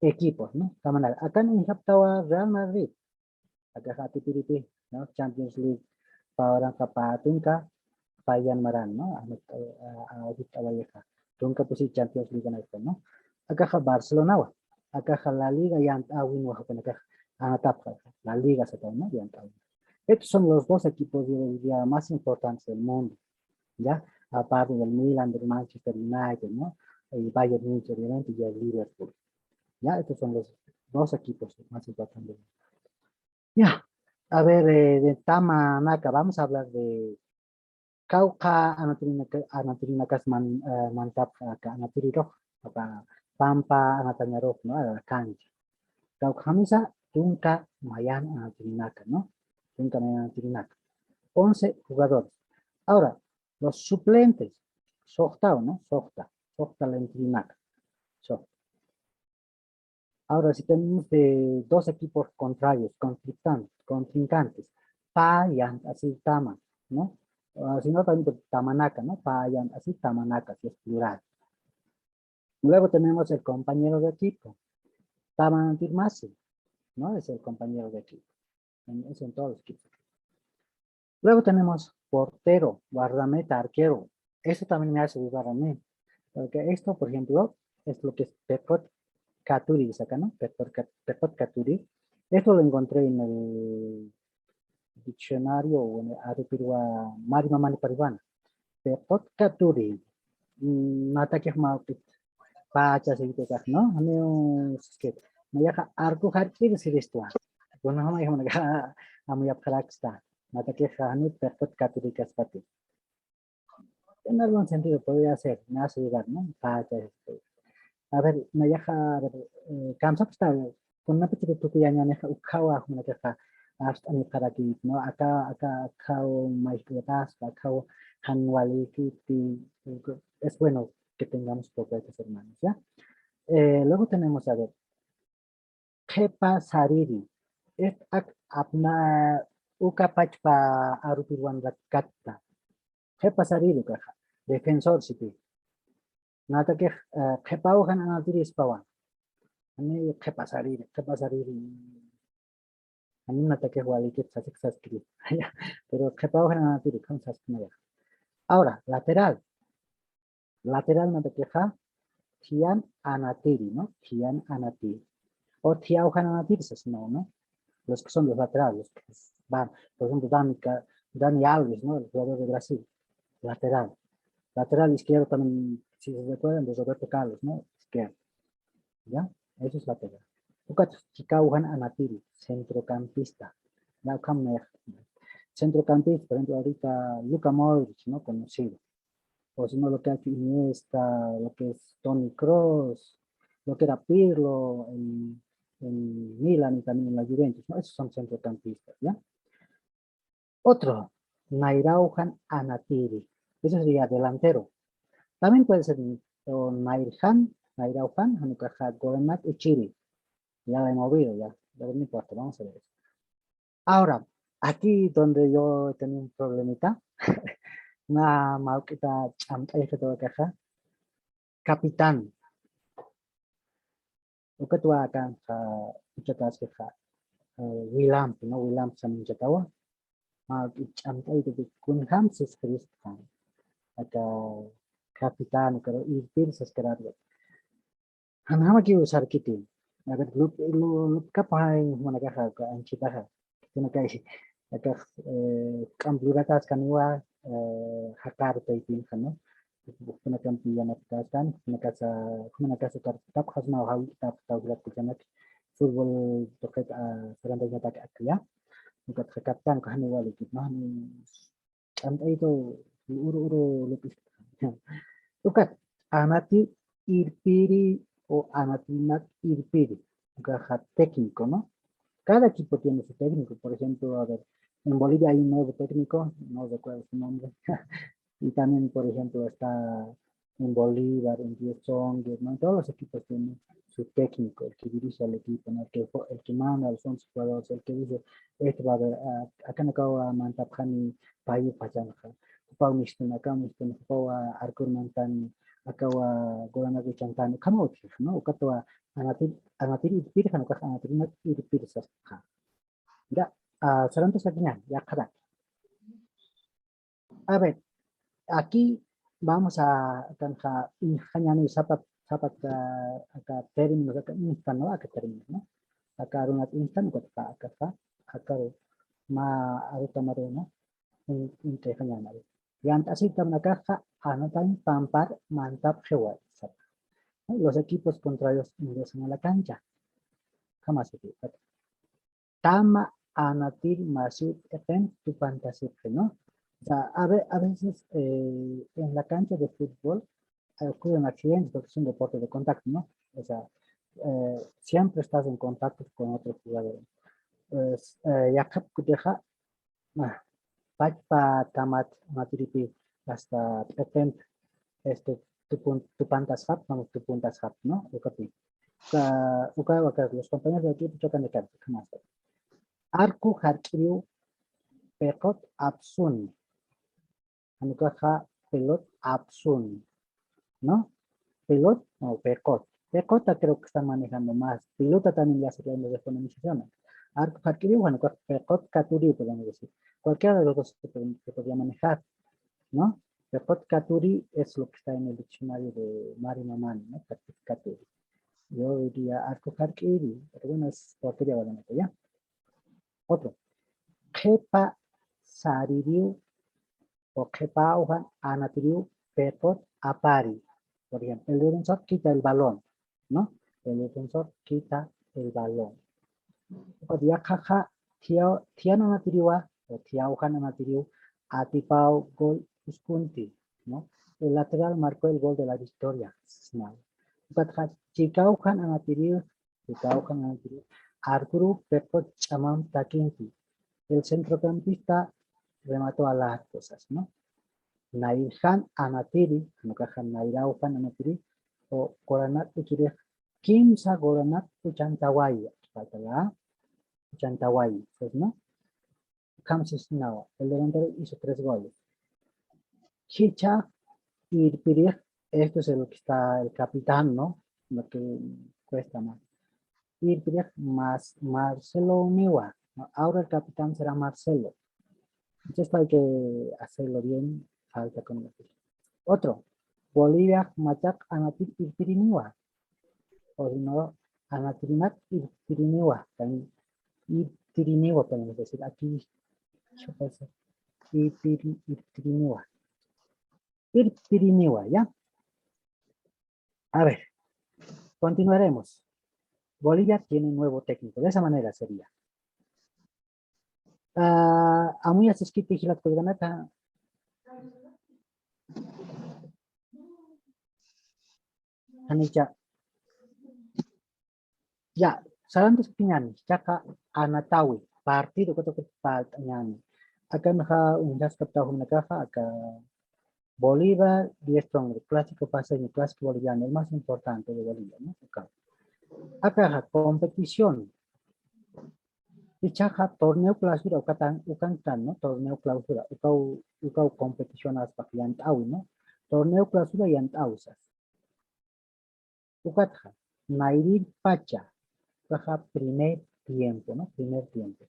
Equipos, ¿no? Tamanaka. Akan uñjapxtawa Real Madrid. Akaxa atipiripi, ¿no? Champions League pä uranxa pä tunka, pä yanmaran, ¿no? Ajmit, a, a, ajmit awayixa. Tunka pusi Champions League anayxa, ¿no? Akaxa Barcelonawa. Akaxa La Liga yant'äwinwa jupanakax anatapxi. La Liga satawa, ¿no? Yant'äwin. Estos son los dos equipos, yo diría, más importantes del mundo. ¿Ya? Aparte del Milan, del Manchester United, ¿no? Y Bayern Múnich, obviamente, y el Liverpool. ¿Ya? Estos son los dos equipos más importantes. Ya. A ver, eh, de tamanaka, vamos a hablar de kawkha anatirinaka-, anatirinas man-, eh, mantap, aka anatirirux, aka pampa anatañarux, ¿no? A la cancha. Kawkha jamisa tunka mayan anatirinaka, ¿no? Tunka mayan anatirinaka. Once jugadores. Ahora, los suplentes, soxtaw, ¿no? Soxta, soxta lantirinaka. Soxta. Ahora, si tenemos de dos equipos contrarios, conflictan-, contrincantes, pä yant'asir tama, ¿no? Ah, si no, también tamanaka, ¿no? Pä yant'asir tamanaka, si es plural. Luego tenemos el compañero de equipo. Tama anantir masi, ¿no? Es el compañero de equipo. En, es en todos los equipos. Luego tenemos portero, guardameta, arquero. Esto también me hace dudar a mí. Porque esto, por ejemplo, es lo que es pepot katuri, dice acá, ¿no? Pepot kat-, pepot katuri. Esto lo encontré en el diccionario o en el arupirwa mari mamani pariwana. Pepot katuri. Mm, natakix mawk'it. Pacha sirikutax, ¿no? Janiw, es que, nayaxa arco jark'ir siristwa. Kunjama ijunaka amuyapxaraksta. Natakix jani pepot katuri kaspati. En algún sentido podría ser, me hace dudar, ¿no? Pacha, este. A ver, nayaxa, a ver, eh, kamsapxta, kunapitiru tukuyañänixa ukhawa, jumanakaxa, arst'anipxarakït, ¿no? Aka, aka, akhaw mayjk'uyataspa, akhaw jan walikiti, es bueno que tengamos poco de estos hermanos, ¿ya? Eh, luego tenemos, a ver, qhipa sariri. Est ak apna uka pachpa arupirwan rakkatta. Qhipa sariri ukaxa. Defensor siti. Natakix, eh, qhipaw jan anatirispawa. Ani qhipa sariri, qhipa sariri. Ani natakix walikit sasik saskiri. Pero qhipaw jan anatiri, kan saskinayax. Ahora, lateral. Lateral natakixa, thiyan anatiri, ¿no? Thiyan anatiri. O thiyaw jan anatiri, sas, no, ¿no? Los que son los laterales, los que van, por ejemplo, Dani Ca-, Dani Alves, ¿no? El jugador de Brasil, lateral. Lateral izquierdo también, si se recuerdan, de Roberto Carlos, ¿no? Izquierdo. ¿Ya? Eso es lateral. Ukat chikaw jan anatiri, centrocampista. Ya, ukham me-, centrocampista, por ejemplo, ahorita Luka Modric, ¿no? Conocido. O si no, lo que ha hecho Iniesta, lo que es Toni Kroos, lo que era Pirlo en, en Milan y también en la Juventus, ¿no? Esos son centrocampistas, ¿ya? Otro, nayraw jan anatiri. Eso sería delantero. También puede ser, o nayr jan, nayraw jan, jan ukaxa golenak uchiri. Ya la he movido, ya. Pero no importa, vamos a ver eso. Ahora, aquí donde yo tenía un problemita, na mawk'ita ch'amt'ayxita ukaxa, capitán. Ukatwa akanxa, uchakaskixa, eh, wilampi, ¿no? Wilampi saminchatawa. Ah, ch'amt'ayta kunjam saskaristxa. Aka capitán, pero irpir saskaratwa. Janjamakiw sarkiti. A ver, lup-, lu-, lupkapxay jumanakaxa, anchitaxa. Kunakay, akax, eh, k'amp lurataskaniwa, eh, jaqar taypinxa, ¿no? Junakampi yanaptaskan, junakasa, junakasa tartapxasmaw jawt'apxtaw jilat kullanak, fútbol tuqit, ah, sarantañatak akya. Ukat capitán, jani walikit, ¿no? Jani ch'amt'aytu uru, uru, lup'ispa. Ukat, anatir irpiri o anatirinak irpiri. Ukaxa técnico, ¿no? Cada equipo tiene su técnico. Por ejemplo, a ver, en Bolivia hay un nuevo técnico, no recuerdo su nombre. Y también, por ejemplo, está en Bolívar, en Diez Tongues, ¿no? En todos los equipos tienen su técnico, el que dirige al equipo, ¿no? El que, el que manda a los once jugadores, el que dice, este va a haber, ah, acá no acabo de mandar ni payu pachanca, ocupado mistun, acá mistun, ocupado a Arcur Mantani, acabo a Golana Guchantani, ¿cómo otro, no? Ocupado a Anatir, Anatir Irpir, ¿no? Anatir Irpir, ¿sabes? Ya, ah, sarantos aquí, ya, ya, cada. A ver, aquí vamos a, akanxa, inxañani sapa, sapa, aka, aka términos, aka instan, ¿no? Aka términos, ¿no? Aka arunat instan, aka, aka, aka, aka, ma, aruta maruna, in, inxañani. Yant'asita nakaxa, anatañ pampar, mantap xewal, sapa. ¿No? Los equipos contrarios ingresan a la cancha. Jamás se equivoca. Tama anatir masiw p'iqin tupantasipxi, ¿no? O sea, a ve-, a veces, eh, en la cancha de fútbol, eh, ocurren accidentes porque es un deporte de contacto, ¿no? O sea, eh, siempre estás en contacto con otro jugador. Pues, eh, yaqhap kutixa, ah, pachpa tamat anatiripi hasta p'iqin, este, tupun-, tupantasxap, vamos, tupuntasxap, ¿no? Ukapi. Uka, uka, uka, los compañeros del equipo chocan de cabeza, ¿qué más? Arco jark'iriw piqut apsuni. Jan ukaxa pelot apsuni, ¿no? Pelot, no, piqut. Piquta creo que están manejando más. Pelota también ya se puede de fonemización. Arco jark'iriw, jan ukax piqut katuriw, podemos decir. Cualquiera de los dos se, pod-, se podría manejar, ¿no? Piqut katuri es lo que está en el diccionario de Mari Mamani, ¿no? Piqut katuri. Yo diría arco jark'iri, pero bueno, es porquería, obviamente, ¿ya? Otro. Qhipa saririw o qhipa awjan anatiriw piqut apari. Por ejemplo, el defensor quita el balón, ¿no? El defensor quita el balón. Ukat yaqhaxa thia-, thiyan anatiriwa o thiya awjan anatiriw atipaw gol uskunti, ¿no? El lateral marcó el gol de la victoria, ¿no? Ukatxa chika awjan anatiriw, chika awjan anatiriw arcoruw piqut ch'amamp takinti. El centrocampista remató al arco, ¿no? Nayr jan anatiri, jan ukaxa nayr awjan anatiri, o golanat ichirix kimsa golanat uchantawayi, falta la uchantawayi, pues, ¿no? Ukham sisnawa, el delantero hizo tres goles. Jichha irpirix, esto es el que está el capitán, ¿no? Lo que cuesta más. Irpirix más Marcelo Uniwa, ¿no? Ahora el capitán será Marcelo. Entonces hay que hacerlo bien, falta con el otro. Otro, Bolivia machaq anatir irpiriniwa. O si no, anatirinak irpiriniwa. También irpiriniwa podemos decir. Aquí, ¿qué pasa? Irpiri-, irpiriniwa. Irpiriniwa, ¿ya? A ver, continuaremos. Bolivia tiene nuevo técnico. De esa manera sería. Ah, amuya siskiti jilat kullganata. Janicha. Ya, sarantaskiñäni, jichhaxa anatawi, partido ukata palt'añäni. Akanxa uñjaskapxta jumnakaxa, aka Bolívar, Diez Tongues, clásico paceño, clásico boliviano, el más importante de Bolivia, ¿no? Uka. Akaxa competición. Jichhaxa torneo clausura, ukatan, ukankan, ¿no? Torneo clausura, ukaw, ukaw competición aspax yant'äwi, ¿no? Torneo clausura yant'äwi sas. Ukatxa, nayrir pacha, ukaxa primer tiempo, ¿no? Primer tiempo.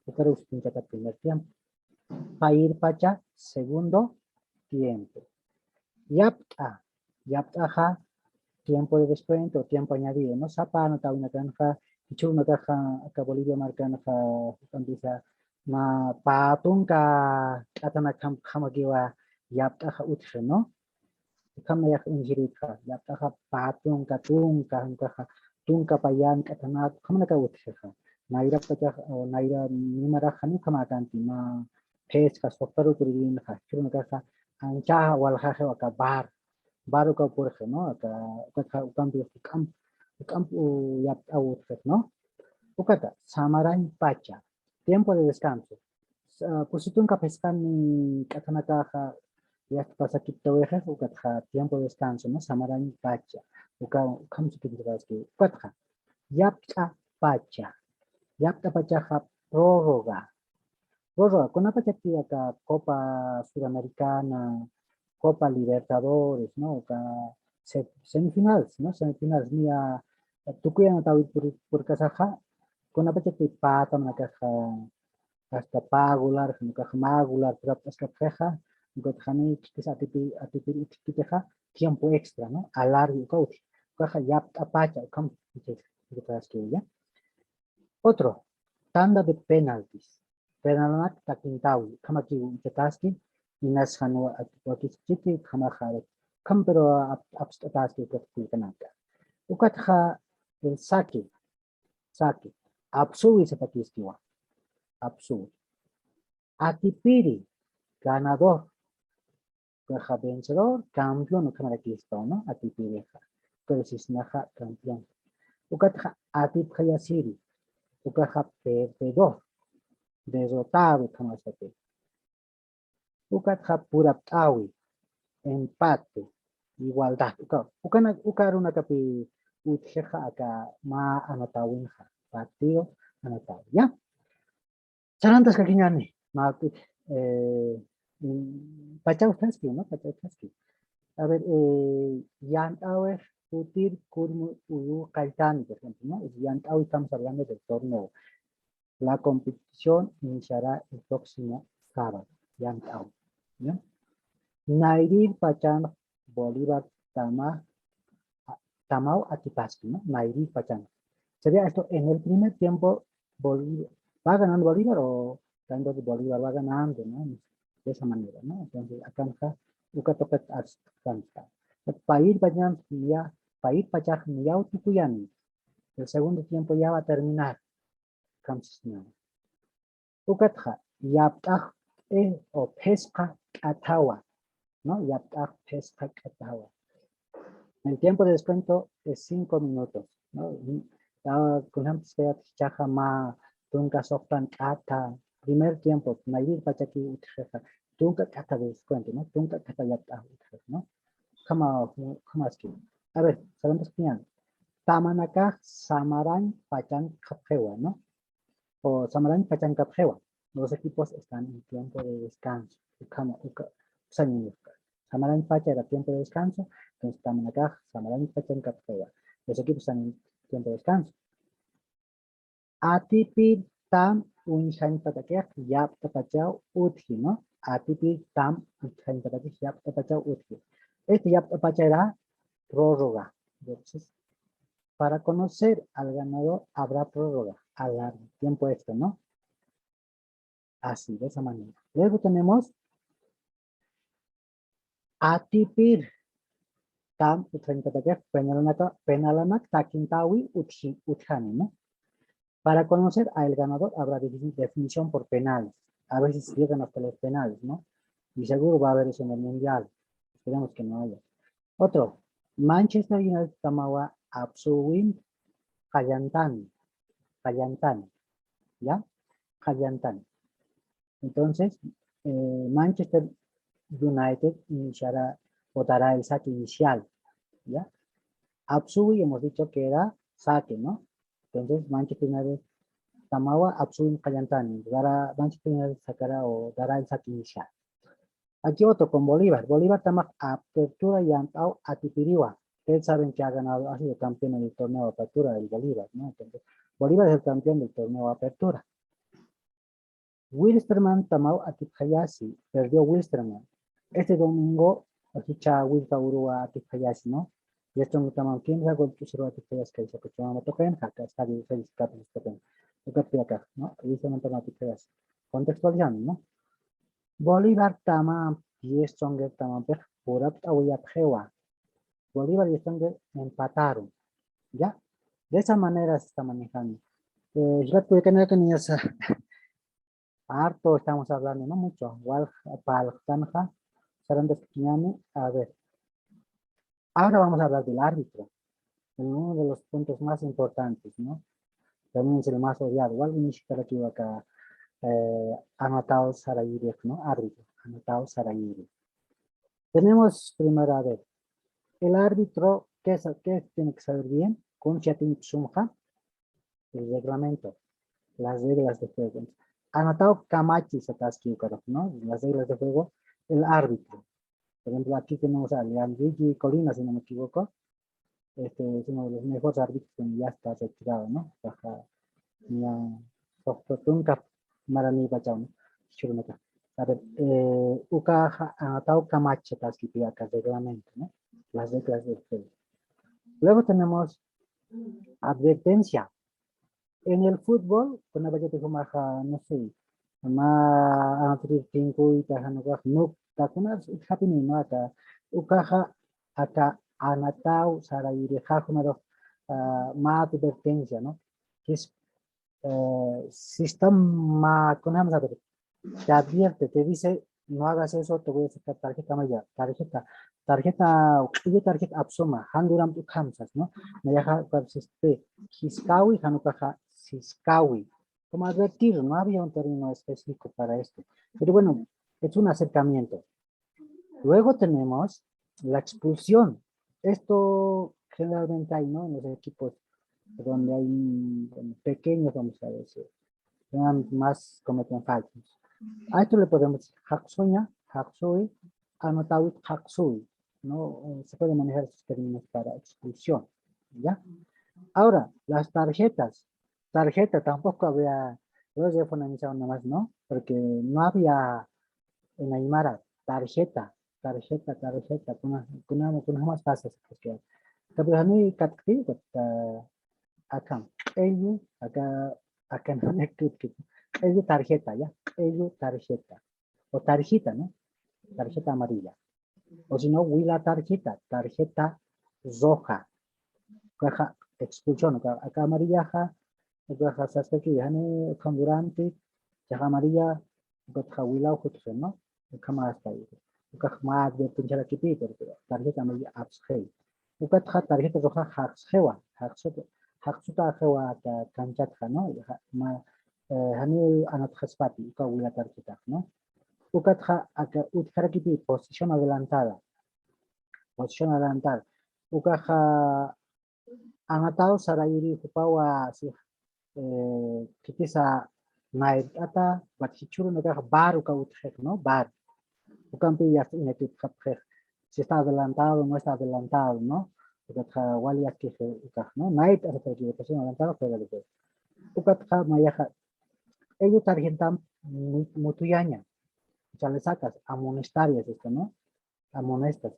Ukaruw sutintata primer tiempo. Payir pacha, segundo tiempo. Yapt'a, yapt'axa, tiempo de descuento, tiempo añadido, ¿no? Sapa anatawinakanxa, jichhürunakaxa, aka Bolivia markanxa, ukanpisa, mä pä tunka k'athanakjamakiwa yapt'axa utji, ¿no? Ukham nayax uñjirïtxa, yapt'axa pä tunka, tunka, tunka, tunka pä yän k'athanak, ukhamanakaw utjixa. Nayra pachax, o nayra mimarax janiw ukhamäkanti, mä pesca, suxtaruw puririnxa, jichhürunakaxa, ancha waljaji aka bar, bar uka purji, ¿no? Aka, uka, ukampi, ukamp, ukamp, u, yapt'aw utjix, ¿no? Ukata, samarañ pacha, tiempo de descanso. Sa-, pusi tunka phisqani k'athanakaxa, yasta pasakiptawixix, ukatxa tiempo de descanso, ¿no? Samarañ pacha, uka, ukham sukipt'aski, ukatxa, yapt'a pacha, yapt'a pachaxa prórroga, prórroga, kunapachati aka Copa Sudamericana, Copa Libertadores, ¿no? Uka se-, semifinales, ¿no? Semifinales, niya tukuy anatawir pur-, purkasaxa, kunapachati pä tamanakaxa, hasta pä golar, ukax mä golar purapt'askapxixa, ukatxa jani khitisa atipir, atipir utjkitixa, tiempo extra, ¿no? Alargue uka utji. Ukaxa yapt'a pacha, ukham, ¿ya? Otro, tanda de penaltis. Penalnak takintawi, ukhamakiw uñchataski, inas jan wa-, wakiskiti, ukhamaxa, ukham pero ap-, apst'ataski ukat kullkanaka. Ukatxa, el saque, saque, apsuwi satakiskiwa, apsuwi. Atipiri, ganador, ukaxa vencedor, campeón, ukhamaraki istaw, ¿no? Atipirixa. Pero sisnaxa campeón. Ukatxa atipxayasiri, ukaxa perdedor, derrotado, ukhamasati. Ukatxa purapt'awi, empate, igualdad. Uka, ukana, uka arunakapi utjixa aka mä anatawinxa, partido anatawi, ¿ya? Sarantaskakiñäni, mä, eh, mm, pachaw utjaski, ¿no? Pachaw utjaski. A ver, eh, yant'äwix jutir kurmu uyu qalltani, por ejemplo, ¿no? Yant'äwi, estamos hablando del torneo. La competición iniciará el próximo sábado. Yant'äwi, ¿no? Nayrir pachan Bolívar tama tamaw atipaski, ¿no? Nayrir pachan. Sería esto, en el primer tiempo, Bolívar, va ganando Bolívar o tanto que Bolívar va ganando, ¿no? De esa manera, ¿no? Entonces, akanxa, uka tuqit askanta. Payir pachan, ya, payir pachaj, ya tukuyani. El segundo tiempo ya va a terminar. Ukham sisñäni. Ukatxa, yapt'ax, eh, o phisqa k'athawa, ¿no? Yapt'ax phisqa k'athawa. El tiempo de descuento es cinco minutos, ¿no? Y, ah, kunjamtix kayat jichhaxa mä tunka suxtan k'atha, primer tiempo, nayrir pachaki utjixa, tunka k'atha de descuento, ¿no? Tunka k'atha yapt'ax utjixa, ¿no? Ukhama, ukhamaski. A ver, sarantaskakiñäni. Tamanakax samarañ pachan qhapxiwa, ¿no? O samarañ pachan qhapxiwa. Los equipos están en tiempo de descanso. Ukhama, uka, usañinifka. Samarañ pacha era tiempo de descanso, entonces tamanakax samarañ pachan qhapxiwa. Los equipos están en tiempo de descanso. Atipir tam uñjañpatakix yapt'a pachaw utji, ¿no? Atipir tam uñjañpatakix yapt'a pachaw utji. Este yapt'a pacha era prórroga. Entonces, para conocer al ganador habrá prórroga, alargue, tiempo extra, ¿no? Así, de esa manera. Luego tenemos atipir tam utjañpatakix, penalanak, penalanak takintawi utji-, utjani, ¿no? Para conocer al ganador habrá defi-, definición por penales. A veces llegan hasta los penales, ¿no? Y seguro va a haber eso en el Mundial. Esperemos que no haya. Otro, Manchester United tamawa apsuwin qallantani, qallantani, ¿ya? Qallantani. Entonces, eh, Manchester United iniciará o dará el saque inicial, ¿ya? Apsuwi hemos dicho que era saque, ¿no? Entonces, Manchester United tamawa apsuwin qallantani, dará, Manchester United sacará o dará el saque inicial. Aquí otro con Bolívar. Bolívar tamax apertura yant'aw atipiriwa. Ustedes saben que ha ganado, ha sido campeón en el torneo Apertura del Bolívar, ¿no? Entonces, Bolívar es el campeón del torneo Apertura. Wilstermann tamaw atipxayasi, perdió Wilstermann. Este domingo, jichha Wilka uruwa atipxayasi, ¿no? Y esto no tamaw kimsa gol ch'usiruwa atipxayasi kaysa kuchumama tuqin, jaka estadio Félix Capriles tuqin. Ukat piyakax, ¿no? Wilstermann tamaw atipxayasi. Contextualizando, ¿no? Bolívar tama, diez Strongest tamampix purapt'awiyapxiwa. Bolívar y Strongest empataron. ¿Ya? De esa manera se está manejando. Eh, jilata kullakanaka, niñas, harto estamos hablando, ¿no? Mucho. Walja, parlt'anxa, sarantaskiñäni, a ver. Ahora vamos a hablar del árbitro, uno de los puntos más importantes, ¿no? También es el más odiado. Igual inishkarakiwaka, eh, anotado sarayiri, ¿no? Árbitro, anotado sarayiri. Tenemos primero, a ver, el árbitro, ¿qué es, qué tiene que saber bien? Kuncha tiene que sumja el reglamento, las reglas de juego. Anotado kamachi sataski ukarux, ¿no? Las reglas de juego, el árbitro. Por ejemplo, aquí tenemos a Leandro Colina, si no me equivoco. Este, es uno de los mejores árbitros que ya está retirado, ¿no? Baja, ya, soxto tunka, marani bachao, ¿no? Churumeta. A ver, eh, ukaxa, anotado kamachi sataski pi aka reglamento, ¿no? Las reglas del juego. Luego tenemos advertencia. En el fútbol, kunapachatix jumaxa, no sé, mä anotrir tinkuyta, jan ukax nukta, kunas utjapini, ¿no? Aka, ukaxa, aka anotado sarayirixa jumarux, ah, mä advertencia, ¿no? Jis, eh, sistema, kunjamsa, te advierte, te dice, "No hagas eso, te voy a sacar tarjeta amarilla, tarjeta, tarjeta, q'illu tarjeta apsuma, jan luramp ukham", sas, ¿no? Nayaxa, uka sispi, jiskawi, jan ukaxa siskawi. Como advertir, no había un término específico para esto. Pero bueno, es un acercamiento. Luego tenemos la expulsión. Esto generalmente hay, ¿no? En los equipos donde hay, mm, pequeños, vamos a decir, sean más, cometen faltas. A esto le podemos decir jaqsuña, jaqsuy, anotawit jaqsuy, ¿no? Eh, se puede manejar esos términos para expulsión, ¿ya? Ahora, las tarjetas. Tarjeta, tampoco había, yo ya fue una misa nomás, ¿no? Porque no había en aymara, tarjeta, tarjeta, tarjeta, kuna, kuna, kuna más fácil, porque, pero a mí, kat-, kat-, ah, acá, ello, acá, acá no me escribe, ello tarjeta, ¿ya? Ello tarjeta, o tarjeta, ¿no? Tarjeta amarilla. O si no, wila tarjeta, tarjeta roja. Ukaxa expulsión, uka, aka amarillaxa, ukaxa saskaki, jani ukham durante, chaxa amarilla, ukatxa wilaw jutxi, ¿no? Ukhama hasta ahí. Ukax mä advertenciarakiti, porque tarjeta amarilla apsxi. Ukatxa tarjeta roja jaqsxiwa, jaqsuta, jaqsuta axiwa aka kanchatxa, ¿no? Ja-, mä, eh, jani anotxaspati, uka wila tarjetax, ¿no? Ukatxa aka utjarakiti posición adelantada. Posición adelantada. Ukaxa anotado sarayiri jupawa, si, eh, khitisa nayrt'ata, ukat jichhürunakax bar uka utjix, ¿no? Bar. Ukampi ya está, inati utjapxix. Si está adelantado, no está adelantado, ¿no? Ukatxa wali askixi ukax, ¿no? Nayrt'ata, posición adelantada, fuera de juego. Ukatxa mayaxa, ello tarjetam mu-, mutuyaña. O sea, le sacas, amonestarías esto, ¿no? Amonestas,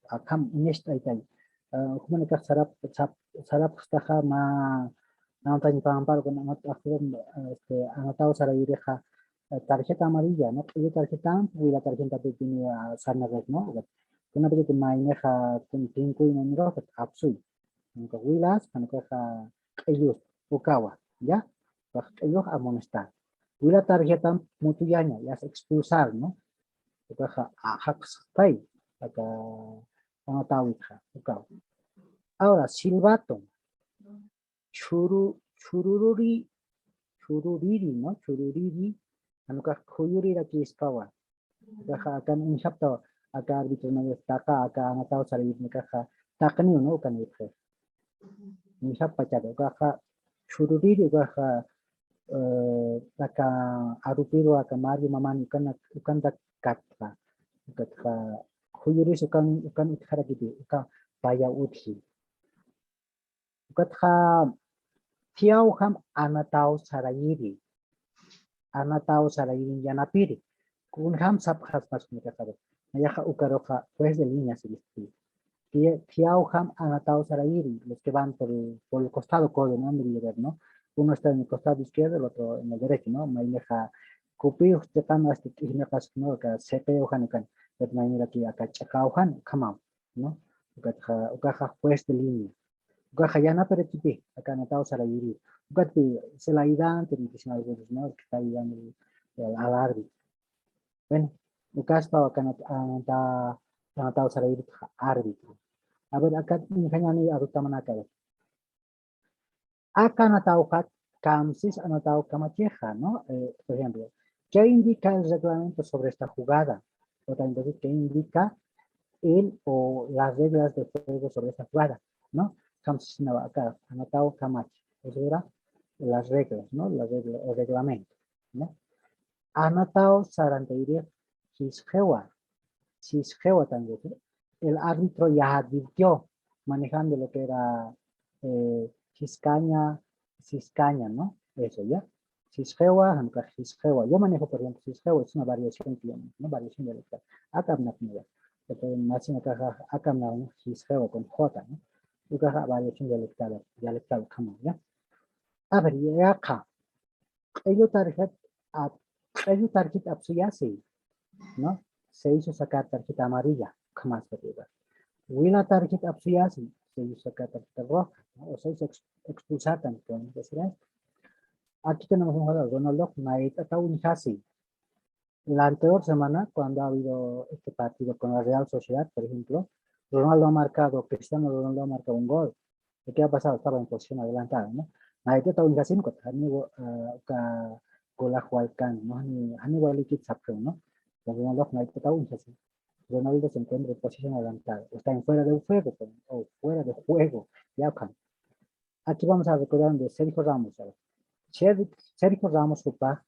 akham uñacht'aytay. Ah, jumanakax sarap-, sap-, sarapxtaxa mä, mä antañ pampar, kuna anot-, este, anotado sarayirixa, eh, tarjeta amarilla, ¿no? Q'illu tarjetamp, wila tarjetamp, tiene, ah, sarnaqix, ¿no? Kunapachatix maynixa, kun-, tinkuyna nirux, apsuy. Kunka wilas, kunakaxa q'illus, ukawa, ¿ya? Ukax q'illux amonestar. Wila tarjetamp mutuyaña, ya es expulsar, ¿no? Ukaxa, a, jaqsxtay, aka, anotawitxa, ukawa. Ahora, silbato. Churu-, churururi, chururiri, ¿no? Chururiri, jan ukax khuyurirakispawa. Ukaxa akan uñjaptawa, aka árbitro una vez taqa, aka anotado sarayirnakaxa taqniw, ¿no? Ukan irxi. Uñjaptachata, ukaxa chururiri, ukaxa, eh, aka arupiru, aka Mario Mamani, ukan, ukanta katxa. Ukatxa, khuyuris ukan, ukan utjarakiti, uka paya utji. Ukatxa, thiyawjam anotado sarayiri. Anotado sarayiri yanapiri. Kunjam sapxaspas kunjam. Nayaxa ukaruxa juez de línea siristi. Thi-, thiyawjam anotado sarayiri, los que van por el, por el costado codo, ¿no? Donde debe llegar, ¿no? Uno está en el costado izquierdo, el otro en el derecho, ¿no? Maynixa kupiw chiqan hasta t'ijniqas, ¿no? Aka siqiw jan ukan, pero mayniraki aka ch'aqaw jan, ukhamaw, ¿no? Ukatxa, ukaxa juez de línea. Ukaxa yanapirakiti, aka anotado sarayiri. Ukatpi, es el ayudante, dicen algunos, ¿no? El que está ayudando al, al árbitro. Bueno, Ukaspawa aka anata-, anata-, anataw sarayirïtxa árbitro. A ver, aka uñjañäni arutamanaka, a ver. Aka anatawjat kamsis anataw kamachixa, ¿no? Eh, por ejemplo, ¿qué indica el reglamento sobre esta jugada? O también decir, ¿qué indica el o las reglas de juego sobre esta jugada? ¿No? Kamsis anataw kamachi. Eso era las reglas, ¿no? Las reglas, el reglamento, ¿no? Anataw sarantayirix sisxiwa, sisxiwa también. El árbitro ya advirtió, manejando lo que era, eh, siscaña, siscaña, ¿no? Eso, ¿ya? Sisxiwa, jan ukax sisxiwa. Yo manejo, por ejemplo, sisxiwa, es una variación que yo manejo, ¿no? Variación dialectal. Akamnak mira. Entonces, más en acá, akamnak sisxiwa con J, ¿no? Ukaxa variación dialectal, dialectal, ¿cómo, ya? A ver, ya acá. Q'illu tarjeta, a, q'illu tarjeta apsuyasi, ¿no? Se hizo sacar tarjeta amarilla, jamás se diga. Wila tarjeta apsuyasi, se hizo sacar tarjeta roja, ¿no? O se hizo ex-, expulsar también, podemos decir esto. Aquí tenemos un jugador, Ronaldo, mayt'ataw uñjasi. La anterior semana, cuando ha habido este partido con la Real Sociedad, por ejemplo, Ronaldo ha marcado, Cristiano Ronaldo ha marcado un gol. ¿Y qué ha pasado? Estaba en posición adelantada, ¿no? Mayt'ataw uñjasin, ukat janiw, ah, uka golax walkani, ¿no? Jani, janiw walikit sapxiw, ¿no? Entonces, Ronaldo mayt'ataw uñjasin. Ronaldo se encuentra en posición adelantada, o está en fuera de juego, o fuera de juego, ya, ukan. Aquí vamos a recordar de Sergio Ramos, ¿sabes? Ser-, Sergio Ramos jupax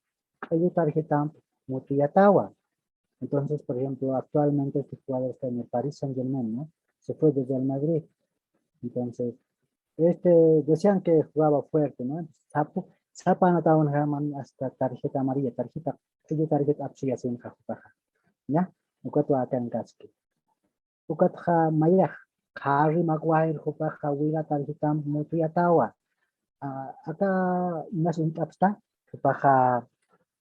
q'illu tarjetamp mutuyatawa. Entonces, por ejemplo, actualmente este jugador está en el Paris Saint-Germain, ¿no? Se fue desde el Madrid. Entonces, este, decían que jugaba fuerte, ¿no? Sapu, sapa anataw uñjaman hasta tarjeta amarilla, tarjeta, q'illu tarjeta apsuyasi uñjax jupaxa. ¿Ya? Ukatwa akankaski. Ukatxa mayax, Harry Maguire jupaxa wila tarjetamp mutuyatawa. Ah, aka inas uñt'apxta, jupaxa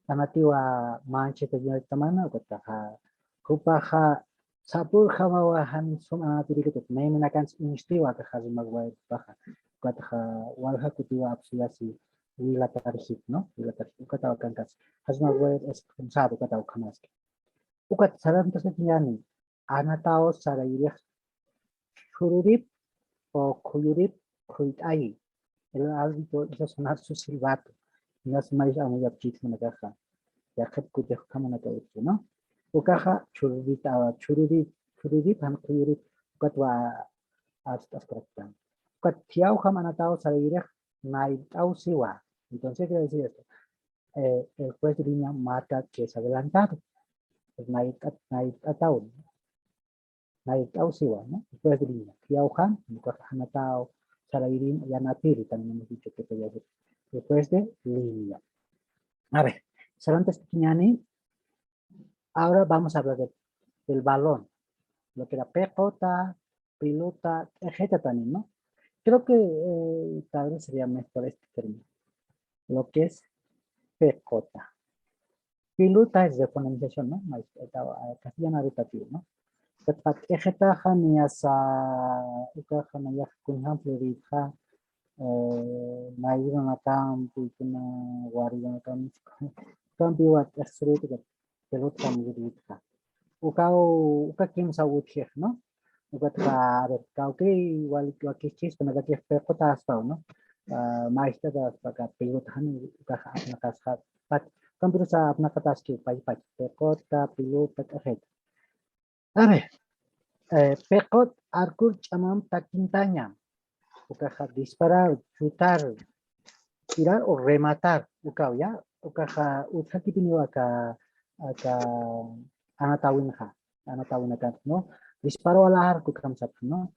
anatiwa Manchester United tamana, ukatxa jupaxa sapürjamawa jan sum anatirikit, memenakansa uñstiwa aka Harry Maguire jupaxa, ukatxa walja kutiwa apsuyasi wila tarjeta, ¿no? Wila tarjeta, ukataw akankaski. Harry Maguire es expulsado, ukataw ukhamaski. Ukat sarantaskatiñäni, anataw sarayirix chhururip o khuyurip khuyt'ayi. El árbitro hizo sonar su silbato. Inas maysa amuyapchit ukanakaxa. Yaqhip kutix ukhamanakaw, ¿no? Ukaxa chhururip, ah, chhururip, chhururip jan khuyurip, ukatwa arst'askaraktan. Ukat thiyawjam anataw sarayirix mayt'aw siwa. Entonces, ¿qué quiere decir esto? Eh, el juez de línea marca que es adelantado. Pues mayt'at-, mayt'ataw, ¿no? Mayt'aw siwa, ¿no? El juez de línea. Thiyawjam, ukax anataw sarayirin, yanapiri, también hemos dicho que podía ser el juez de línea. A ver, sarantaskatiñäni, ahora vamos a hablar de, del balón. Lo que era peqota, pelota, t'ejeta también, ¿no? Creo que, eh, tal vez sería mejor este término. Lo que es peqota. Pelota es de fonomización, ¿no? Mas, eh, ta-, eh, castellano rotativo, ¿no? Ukat t'ejetaxa niyasa, ukaxa nayax kunjam Floridxa, eh, mayrurunakampi, kuna warirunakampi, kampiwa t'ejsirït, ukat pelota kampiritxa. Ukaw, uka kimsa utjix, ¿no? Ukatxa, a ver, kawkïr wal-, wakichis, kunatix peqota aspaw, ¿no? Ah, mayt'ata aspa aka pelota, jani ukax apnaqasxa, pat, kampirusa apnaqataski, pach, pach, peqota, pelota, t'ejeta. A ver, eh, peqot arkur ch'amamp takintaña. Ukaxa disparar, chutar, tirar o rematar, ukaw, ¿ya? Ukaxa utjakipiniwa aka, aka anatawinxa, anatawinakan, ¿no? Disparo al arco, ukham sapxi, ¿no?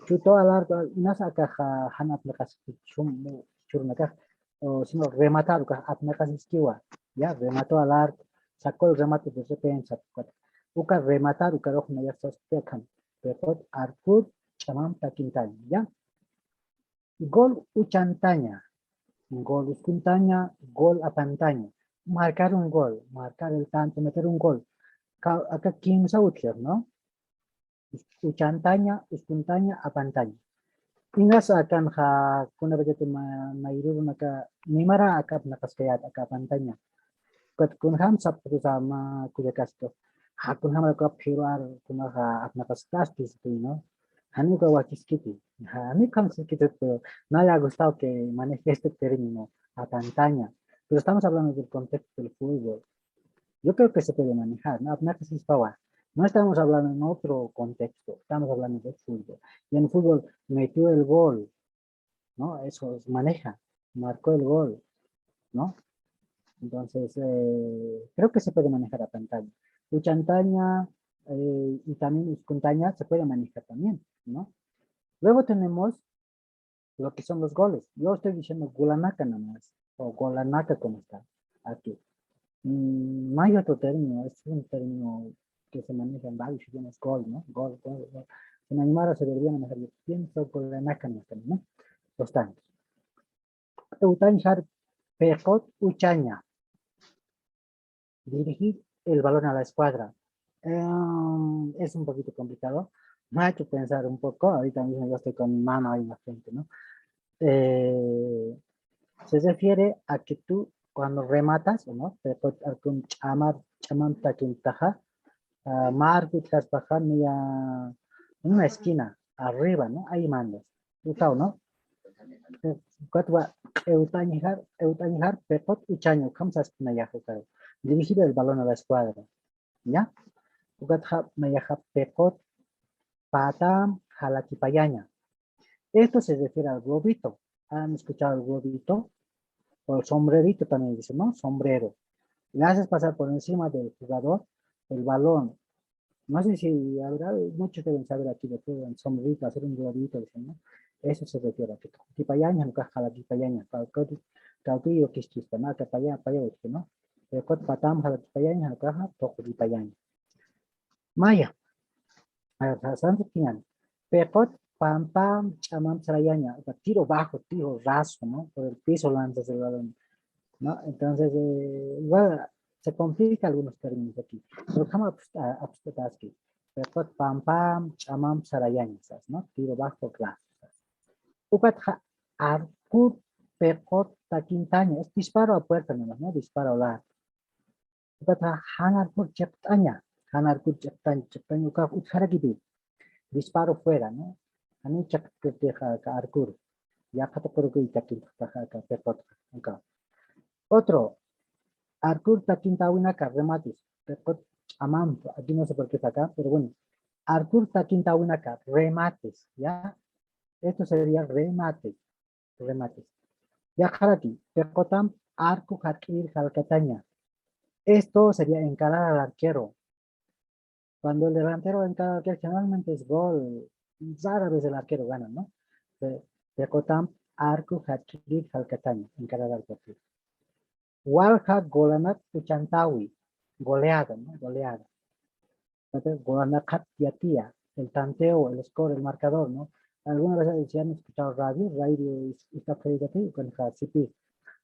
Chuto al arco, inas akaxa jan apnaqaski, chhurunakax, o sino rematar, ukax apnaqasiskiwa, ¿ya? Remató al arco, sacó el remate de repente, uka rematar, ukarux nayax sasti akham, peqot arkur ch'amamp takintaña, ¿ya? Gol uchantaña, gol uskuntaña, gol apantaña. Marcar un gol, marcar el tanto, meter un gol. Ka-, aka kimsa utjir, ¿no? Us-, uchantaña, uskuntaña, apantaña. Inas akanxa kunapachatï ma-, mayrurunaka, nimara aka apnaqaskayät aka apantaña. Ukat kunjam sapxitusa mä kullakaskix. Jakunjamar uka phiru ar kunaxa apnaqaskasti, ¿no? Janiw uka wakiskiti. Janiw kamsiskiti, pero no le ha gustado que maneje este término, apantaña. Pero estamos hablando del contexto del fútbol. Yo creo que se puede manejar, ¿no? Apnaqasispawa. No estamos hablando en otro contexto, estamos hablando del fútbol. Y en fútbol metió el gol, ¿no? Eso es maneja, marcó el gol, ¿no? Entonces, eh, creo que se puede manejar apantaña. Uchantaña, eh, y también uskuntaña se puede manejar también, ¿no? Luego tenemos lo que son los goles. Yo estoy diciendo golanaka nada más, o golanaka como está aquí. Mm, no hay otro término, es un término que se maneja en varios idiomas, gol, ¿no? Gol, gol, gol. En aymara se debería manejar, yo pienso, golanaka nada más también, ¿no? Los tantos. Eutañjar pekot uchaña. Dirigir el balón a la escuadra. Em, es un poquito complicado. Me ha hecho pensar un poco. Ahorita mismo yo estoy con mi mano ahí en la frente, ¿no? Eh, se refiere a que tú, cuando rematas, ¿no? Te puede dar un chamar, chamam taquintaja, ah, marco, tras bajar, mira, en una esquina, arriba, ¿no? Ahí mandas. Ukaw, ¿no? Ukat wa, eutañjar, eutañjar, pekot uchaña, ukham sasnayax ukaru. Dirigir el balón a la escuadra. ¿Ya? Ukatxa, mayaxa pekot, patam, jalakipayaña. Esto se refiere al globito. ¿Han escuchado el globito? O el sombrerito también dice, ¿no? Sombrero. Le haces pasar por encima del jugador el balón. No sé si habrá, muchos deben saber aquí de fútbol, el sombrerito, hacer un globito, dicen, ¿no? Eso se refiere a que toqotipayaña, ¿no? Jalakipayaña, cauquillo que es chiste, ¿no? Que paya, paya, ¿no? Pero patam, jalakipayaña, ¿no? Caja, toqotipayaña. Maya. A ver, Santa Piñana. Pekot, pam, pam, chamam, sarayaña. O sea, tiro bajo, tiro raso, ¿no? Por el piso lanzas el balón, ¿no? Entonces, eh, igual se complica algunos términos aquí. Pero kama abstataski. Pekot, pam, pam, chamam, sarayaña, ¿sabes? ¿No? Tiro bajo, raso, ¿sabes? Ukatxa, arkur, pekot, takintaña. Es disparo a puerta, ¿no? ¿No? Disparo largo. Ukatxa jan arkur chiqt'aña, jan arkur chiqt'aña, chiqt'aña ukax utjarakipi. Disparo fuera, ¿no? Janiw chiqt'kitixa aka arkur. Yaqha tuqurukuy takintaxa aka pekotxa, aka. Otro, arkur takintäwinaka, remates. Pekot ch'amamtu, aquí no sé por qué está acá, pero bueno. Arkur takintäwinaka, remates, ¿ya? Esto sería remate. Remates. Yaqharaki, peqotam arco jatk'ir jalkataña. Esto sería encarar al arquero. Cuando el delantero encara al arquero, generalmente es gol. Rara vez el arquero gana, ¿no? Pe-, peqotam arco jatk'ir jalkataña, encarar al arquero. Walja golanak uchantawi, goleada, ¿no? Goleada. Entonces, golanakxat yatiya, el tanteo, el score, el marcador, ¿no? Alguna vez, eh, si han escuchado radio, radio is-, está predicativo, con Sipi,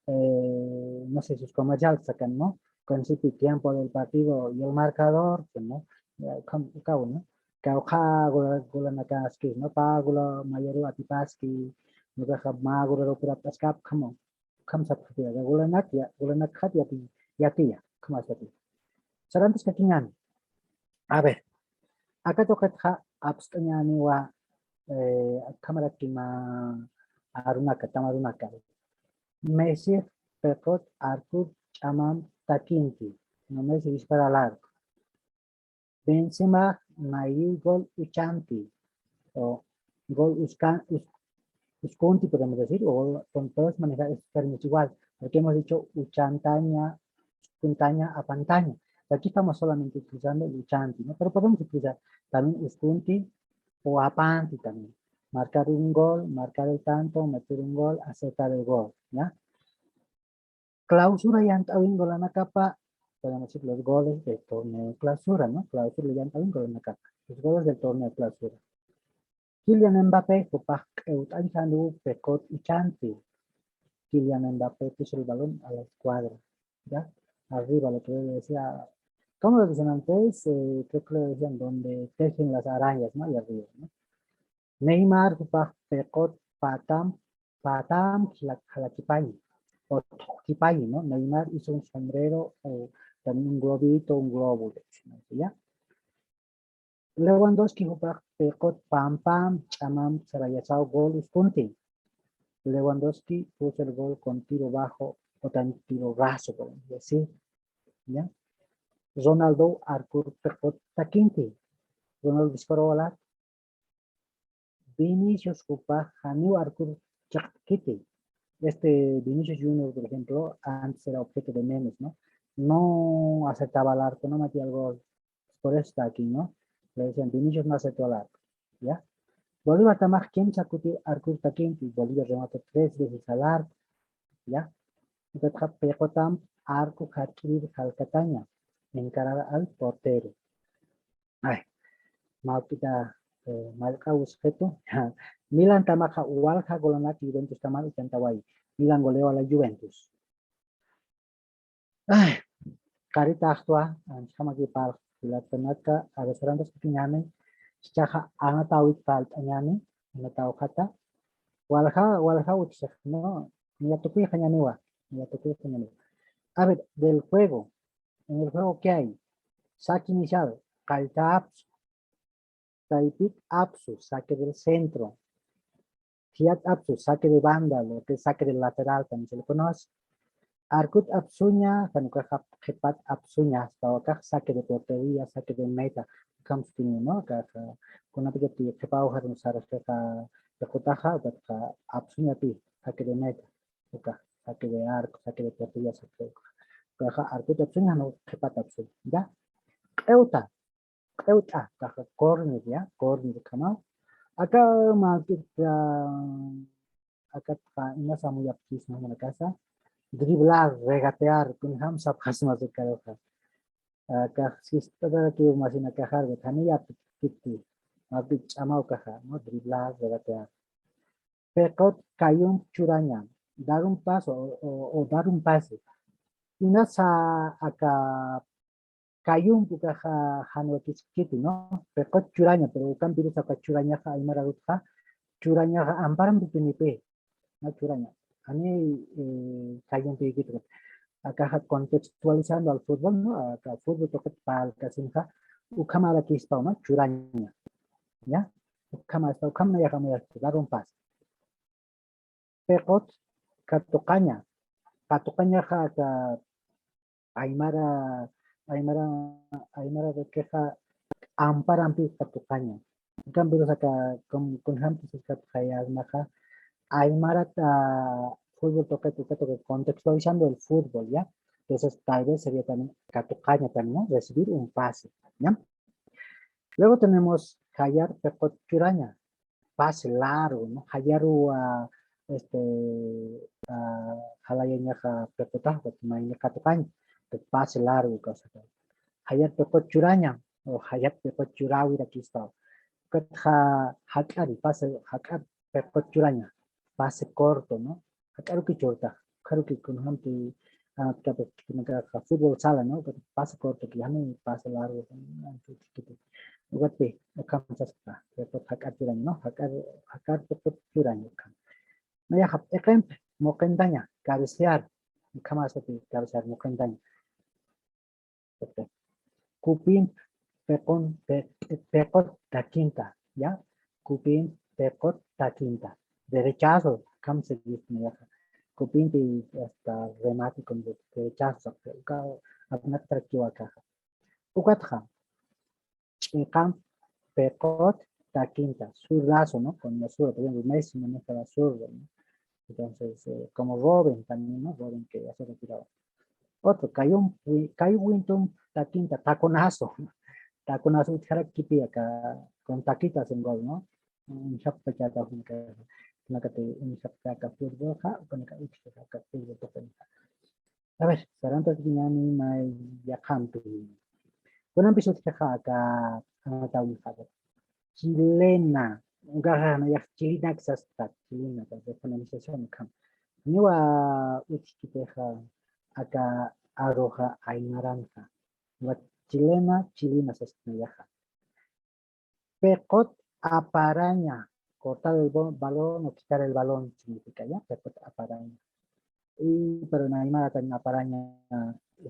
eh, no sé, sus comerciales sacan, ¿no? Con Sipi, tiempo del partido y el marcador, ¿no? Ya, cam-, cabo, ¿no? Cauja, gola-, golanakaski, ¿no? Pa, gola, mayoru atipaski, no deja magro, pero, pero, escap, como. Ukham sapxatiya, golanak ya, golanakxat yati-, yatiya, ukham sapxatiya. Sarantaskakiñäni. A ver, aka tuqitxa apst'añäniwa, eh, ukhamaraki mä arunaka, tama arunaka. Mesix peqot arkur ch'amam takinti, no, Mesix dispara al arco. Benzema, mayri gol uchanti, o gol usca-, us-, uskunti, podemos decir, o gol, con todos manejar estos términos igual, porque hemos dicho uchantaña, uskuntaña, apantaña. Aquí estamos solamente utilizando el uchanti, ¿no? Pero podemos utilizar también uskunti o apanti también. Marcar un gol, marcar el tanto, meter un gol, acertar el gol, ¿ya? Clausura yant'awin golanakapa, podemos decir los goles del torneo clausura, ¿no? Clausura yant'awin golanakapa, los goles del torneo clausura. Kylian Mbappé, jupax q'ewt'añjanw peqot uchanti. Kylian Mbappé puso el balón a la escuadra, ¿ya? Arriba, lo que le decía, ¿cómo lo dicen antes? Eh, creo que lo decían donde tejen las arañas, ¿no? Allá arriba, ¿no? Neymar, jupax peqot patam, patam, jala-, jalakipayi, o toqkipayi, ¿no? Neymar hizo un sombrero, o también un globito, un globo, le dicen, ¿ya? Lewandowski jupax piqut pampamp ch'amamp sarayasaw gol uskunti. Lewandowski puso el gol con tiro bajo o también tiro raso, por decir, ¿ya? Ronaldo arkur piqut takinti. Ronaldo disparo wala. Vinicius jupax janiw arkur chiqtkiti. Este Vinicius Junior, por ejemplo, antes era objeto de memes, ¿no? No acertaba al arco, no metía el gol. Por eso está aquí, ¿no? Le decían, Vinicius no acertó al arco, ¿ya? Bolívar tamax kimsa kuti arkur takinti, Bolívar remató tres veces al arco, ¿ya? Entonces, piqutam arco jatk'ir jalkataña, encarar al portero. Ay, mawk'ita, eh, mallq'a usqitu. Milan tamaxa walja golanak Juventus taman ukantawayi. Milan goleó a la Juventus. Ay, qarita axtwa, anchhamaki par, pilatanaka, a ver, sarantas kutiñami, chichaxa anatawit faltañami, anatawjata. Walja, walja utjix, no, niya tukuyxañamiwa, niya tukuyxañamiwa. A ver, del juego, en el juego, ¿qué hay? Saque inicial, qallta apsu. Taypit apsu, saque del centro. Jiyat apsu, saque de banda, lo que es saque del lateral también se le conoce. Arkut apsuña, jan ukaxa qhipat apsuña, hasta ukax saque de portería, saque de meta. Ukham sutini, ¿no? Ukaxa, kunapikati qhipaw jarun sarxixa, piqutaxa, ukaxa apsuñapi, saque de meta. Ukax, saque de arco, saque de portería, saque de ukax. Ukaxa arkut apsuña, jan ukax qhipat apsuña, ¿ya? Q'iwta, q'iwt'a, ukaxa corner, ¿ya? Corner ukhamaw. Aka mawk'ita, akatxa inas amuyapkisma, manakasa. Driblar, regatear, kunjam sapxasmas ukaruxa. Akax sist'atarakiw masinakaxarga, janiyapkiti, mawk'it ch'amaw ukaxa, ¿no? Driblar, regatear. Piqut kayump churaña, dar un paso o, o, o dar un pase. Inasa aka kayump ukaxa jan wakiskiti, ¿no? Piqut churaña, pero ukampirus aka churañaxa aymar arutxa, churañaxa amparampi pinipi, ¿no? Churaña. Jani, eh, kayumpi ikit. Akaxa contextualizando al fútbol, ¿no? Aka fútbol tuqit parlkasinxa, ukhamarakispaw, ¿no? Churaña. ¿Ya? Ukhama, ukham nayax amuyapkiti, dar un pase. Piqut katuqaña. Katuqañaxa aka aymara, aymara, aymara rakixa amparampi katuqaña. En cambio, aka kun, kunjamti siskat jayasmaxa, aymarata fútbol tuqit, tuqit, tuqit, contextualizando el fútbol, ¿ya? Entonces, tal vez sería también katuqaña también, ¿no? Recibir un pase, ¿ya? Luego tenemos jayar piqut churaña, pase largo, ¿no? Jayaruw, este, ah, jalayañaxa piqutax, mayni katuqaña, pase largo, cosa. Jayar piqut churaña, o jayar piqut churäwirakispaw. Ukatxa jak'ari, pase, jak'ar piqut churaña, pase corto, ¿no? Jak'aruki churtax, ukharuki kunjamti, ah, fútbol sala, ¿no? Pase corto, que jani pase largo, ¿no? Ukatpi, ukham saspa, piqut jak'ar churaña, ¿no? Jak'ar, jak'ar piqut churaña, ukham. Nayaxa p'iqimp muqintaña, cabecear, ukhamasati cabecear, muqintaña. Kupimp piqun, pi-, piqut takinta, ¿ya? Kupimp piqut takinta. Derechazo, ukham se dice, ¿no? Kupimpi hasta remate con de-, derechazo, uka, apnaktrakiwa akaxa. Ukatxa, ch'iqamp piqut takinta, zurdazo, ¿no? Con la zurda, por ejemplo, Messi maneja la zurda, ¿no? Entonces, eh, como Robben también, ¿no? Robben que ya se retiró. Otro, kayum, kayuwintum takinta, taconazo. Taconazo utjarakiti aka, con taquitas en gol, ¿no? Uñjaptachata, uñjaptachata, uñjaptachata, fútbol, ja, con aka, utjaxa, fútbol, toca. A ver, sarantaskiñäni may yaqhampi. Kunampis utjaxa aka, aka tawinxa. Chilena, ukaxa nayax chilena sasta, chilena, entonces pronunciación ukham. Niwa utjkitixa aka aruxa aymaranxa. Niwa chilena, chilena sasta nayaxa. Piqut aparaña, cortar el bo-, balón o quitar el balón significa, ¿ya? Piqut aparaña. Y, pero en aymara también aparaña,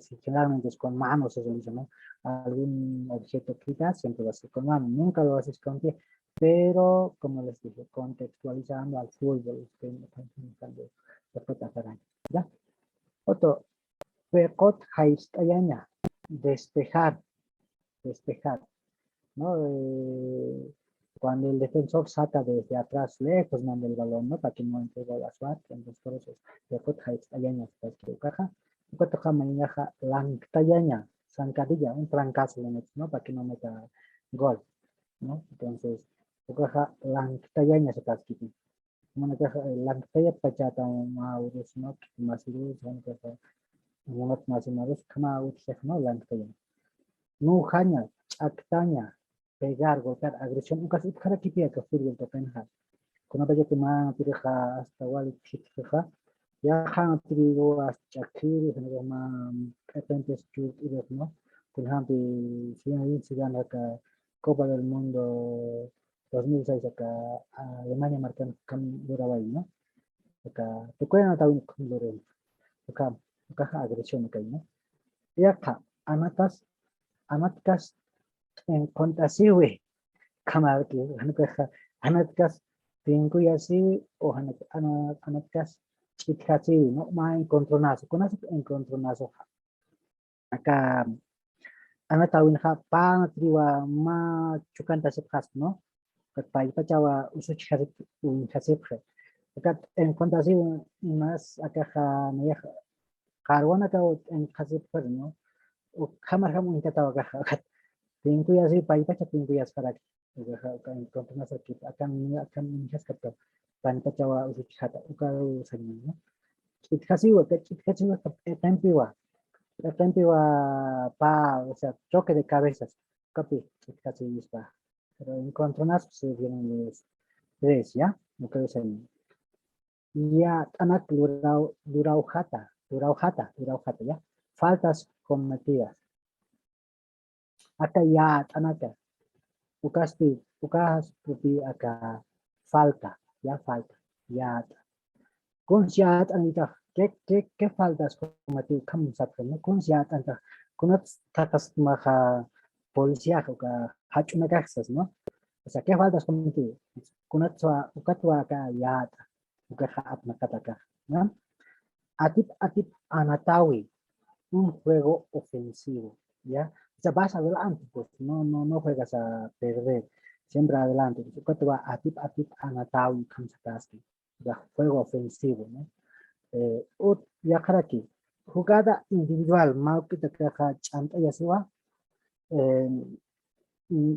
si generalmente es con mano se realiza, ¿no? Algún objeto quizás siempre va a ser con mano, nunca lo haces con pie, pero como les dije, contextualizando al fútbol, este, ¿ya? Otro, pekot jayst'ayaña, despejar, despejar, ¿no? Eh, cuando el defensor saca desde atrás lejos, manda el balón, ¿no? Para que no entregue a su arco, entonces por eso es pekot jayst'ayaña, pues, que ukaxa, uka tuqa mañaxa lanktayaña, zancadilla, un trancazo le metes, ¿no? Para que no meta gol, ¿no? Entonces, ukaxa lanktayaña se casquita. Manakax, eh, lanktayat pachata mä urus, ¿no? Mä urus, manakax, eh, munat mä urus, kama urus, ¿no? Lanktayat. Nujaña, ch'aktaña, pegar, golpear, agresión, ukas utjarakipï aka fútbol tuqinxa. Kunapachatï mä tirixa hasta wali khitxixa, yaqha tiriru hasta ch'akiri, manakax mä q'iqintis churt'irix, ¿no? Kunjampi, si, si gana aka Copa del Mundo dos mil seis aka Alemania markan kam luraway, ¿no? Aka tukuy anatawin kam luraway. Aka, aka agresión aka, ¿no? Yaqha, anatas, anatkas encontrasiwi. Kamarki, anatkas, anatkas tinkuyasiwi o anat-, ana-, anatkas ch'itjasiwi, ¿no? Mä encontronazo. Kunasip encontronazo. Aka anatawinxa pä anatiriwa mä chukantasipxaspa, ¿no? Ukat paypachawa usuchjasip uñjasipxi. Ukat encontrasiw imas akaxa nayax qarwanakaw enqhasipxir, ¿no? Ukhamarjam uñtataw akaxa, ukat tinkuyasiw paypacha tinkuyasxaraki. Ukaxa, uka encontronasaki, akan, akan uñjaskapta, panipachawa usuchjata, uka saña, ¿no? Ch'itjasiwa, aka ch'itjasiwa, aka p'iqimpiwa, p'iqimpiwa pä, o sea, choque de cabezas, ukapi ch'itjasiwispa. Pero encontronazo se vienen los tres, ¿ya? Uka saña. Yät'anak luraw-, lurawjata, lurawjata, lurawjata, ¿ya? Faltas cometidas. Aka yät'anaka. Ukasti, ukasti aka falta, ya falta, yät'a. Kuns yät'anitax, ¿qué, qué, qué faltas cometido? Ukham sapxi, ¿no? Kuns yät'anitax, kunats thaqhasmaxa policiax, uka jach'unakax sas, ¿no? O sea, ¿qué faltas cometido? Kunats wa, ukat wa aka yät'a. Ukaxa apnaqatakax, ¿ya? Atip, atip anatawi, un juego ofensivo, ¿ya? O sea, vas adelante, pues, no, no, no juegas a perder, siempre adelante. Pues, ukat wa atip, atip anatawi, ukham sataski, ya, juego ofensivo, ¿no? Eh, ut-, yaqharaki, jugada individual, mä juk'itakaxa ch'amt'ayasiwa, eh, mm,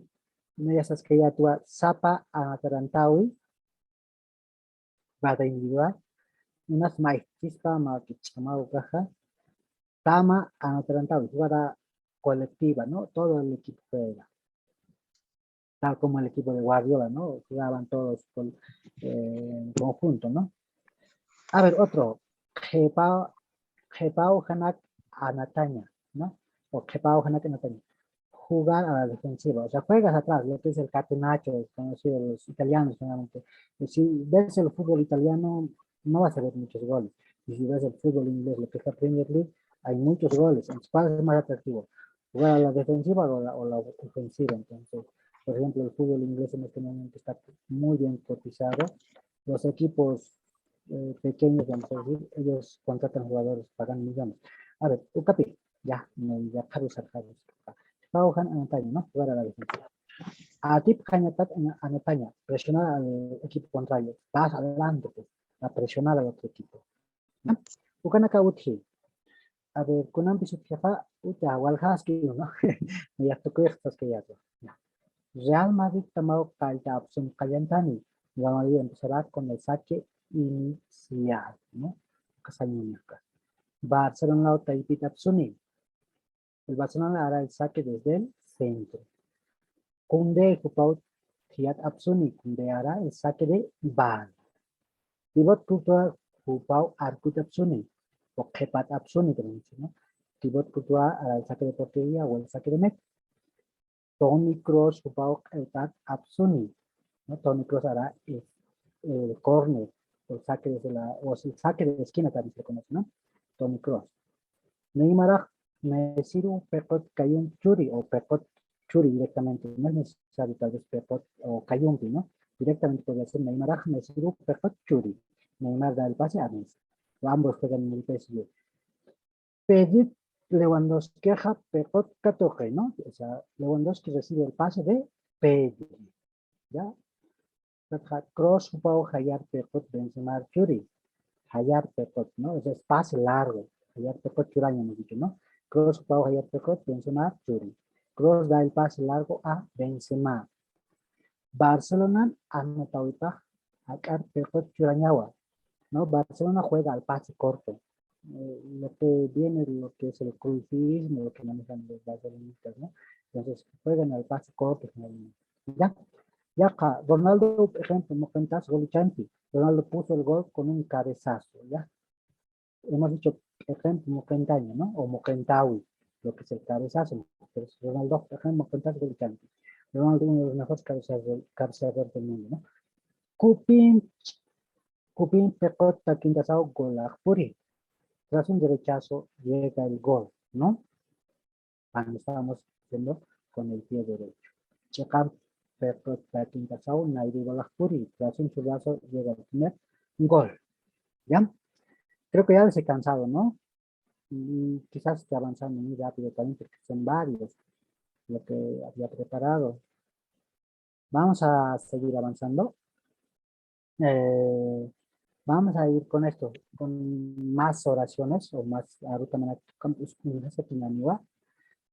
nayax saskayätwa sapa anatarantawi, jugada individual, unas mä ijk'ispa, mä kich'amaw ukaxa, tama anatarantawi, jugada colectiva, ¿no? Todo el equipo juega. Tal como el equipo de Guardiola, ¿no? Jugaban todos con, eh, en conjunto, ¿no? A ver, otro. Qhipaw, qhipaw janak anataña, ¿no? O qhipaw janak anataña. Jugar a la defensiva. O sea, juegas atrás, lo que es el catenaccio, conocido de los italianos generalmente. Y si ves el fútbol italiano, no vas a ver muchos goles. Y si ves el fútbol inglés, lo que es la Premier League, hay muchos goles. Entonces, ¿cuál es más atractivo? ¿Jugar a la defensiva o la, o la ofensiva? Entonces, por ejemplo, el fútbol inglés en este momento está muy bien cotizado. Los equipos, eh, pequeños, vamos a decir, ellos contratan jugadores, pagan millones. A ver, ukapi, ya, no, ya, Carlos, Carlos. Pau han anataña, ¿no? Jugar a la defensiva. Atip jañatat ana-, anataña, presionar al equipo contrario. Vas adelante, pues, a presionar al otro equipo. ¿Ya? Ukanaka utji. A ver, kunampis utjixa, uta, waljaski, ¿no? Ya, tukuyxtaskayätwa. Ya. Real Madrid tamaw qalltapsun qallantani. Real Madrid empezará con el saque inicial, ¿no? Uka sañäni uka. Barcelona law taypitapsuni. El Barcelona hará el saque desde el centro. Kunde jupaw thiyatapsuni, Kunde hará el saque de banda. Thibaut Courtois jupaw arcutapsuni, o qhipatapsuni, pero no, ¿no? Thibaut Courtois hará el saque de portería o el saque de meta. Toni Kroos jupaw q'etat apsuni, ¿no? Toni Kroos hará el, el córner, o el saque desde la, o el saque de esquina también se le conoce, ¿no? Toni Kroos. Neymar Mesiru Peqot Kayumpi churi o Peqot churi directamente. No es necesario tal vez Peqot o Kayumpi, ¿no? Directamente podría ser Neymarax Mesiru Peqot churi. Neymar da el pase a Messi. O ambos juegan en el P S G. Pedri Lewandowskixa Peqot katuqi, ¿no? O sea, Lewandowski recibe el pase de Pedri. ¿Ya? Kroos jupaw jayar Peqot Benzema churi. Jayar Peqot, ¿no? O sea, es pase largo. Jayar Peqot churaña, hemos dicho, ¿no? Kroos jupaw jayar Peqot Benzema churi. Kroos da el pase largo a Benzema. Barcelona anotawipaj jak'ar Peqot churañawa, ¿no? Barcelona juega al pase corto. Eh, lo que viene, lo que es el cruifismo, lo que manejan los barcelonistas, ¿no? Entonces, juegan al pase corto, finalmente. ¿Ya? Ya, Ronaldo, por ejemplo, muqintas gol chanti. Ronaldo puso el gol con un cabezazo, ¿ya? Hemos dicho, por ejemplo, muqintaña, ¿no? O muqintawi, lo que es el cabezazo, ¿no? Pero Ronaldo, por ejemplo, muqintas gol chanti. Ronaldo, uno de los mejores cabezas-, cabeceadores del mundo, ¿no? Kupin, Kupin Peqot takintasaw golax puri. Tras un derechazo llega el gol, ¿no? Cuando estamos haciendo con el pie derecho. Cheqam Peqot takintasaw nayri golax puri. Tras un zurdazo llega el primer gol. ¿Ya? Creo que ya les he cansado, ¿no? Y quizás esté avanzando muy rápido también porque son varios lo que había preparado. Vamos a seguir avanzando. Eh, vamos a ir con esto, con más oraciones o más arutamana campus universitaria.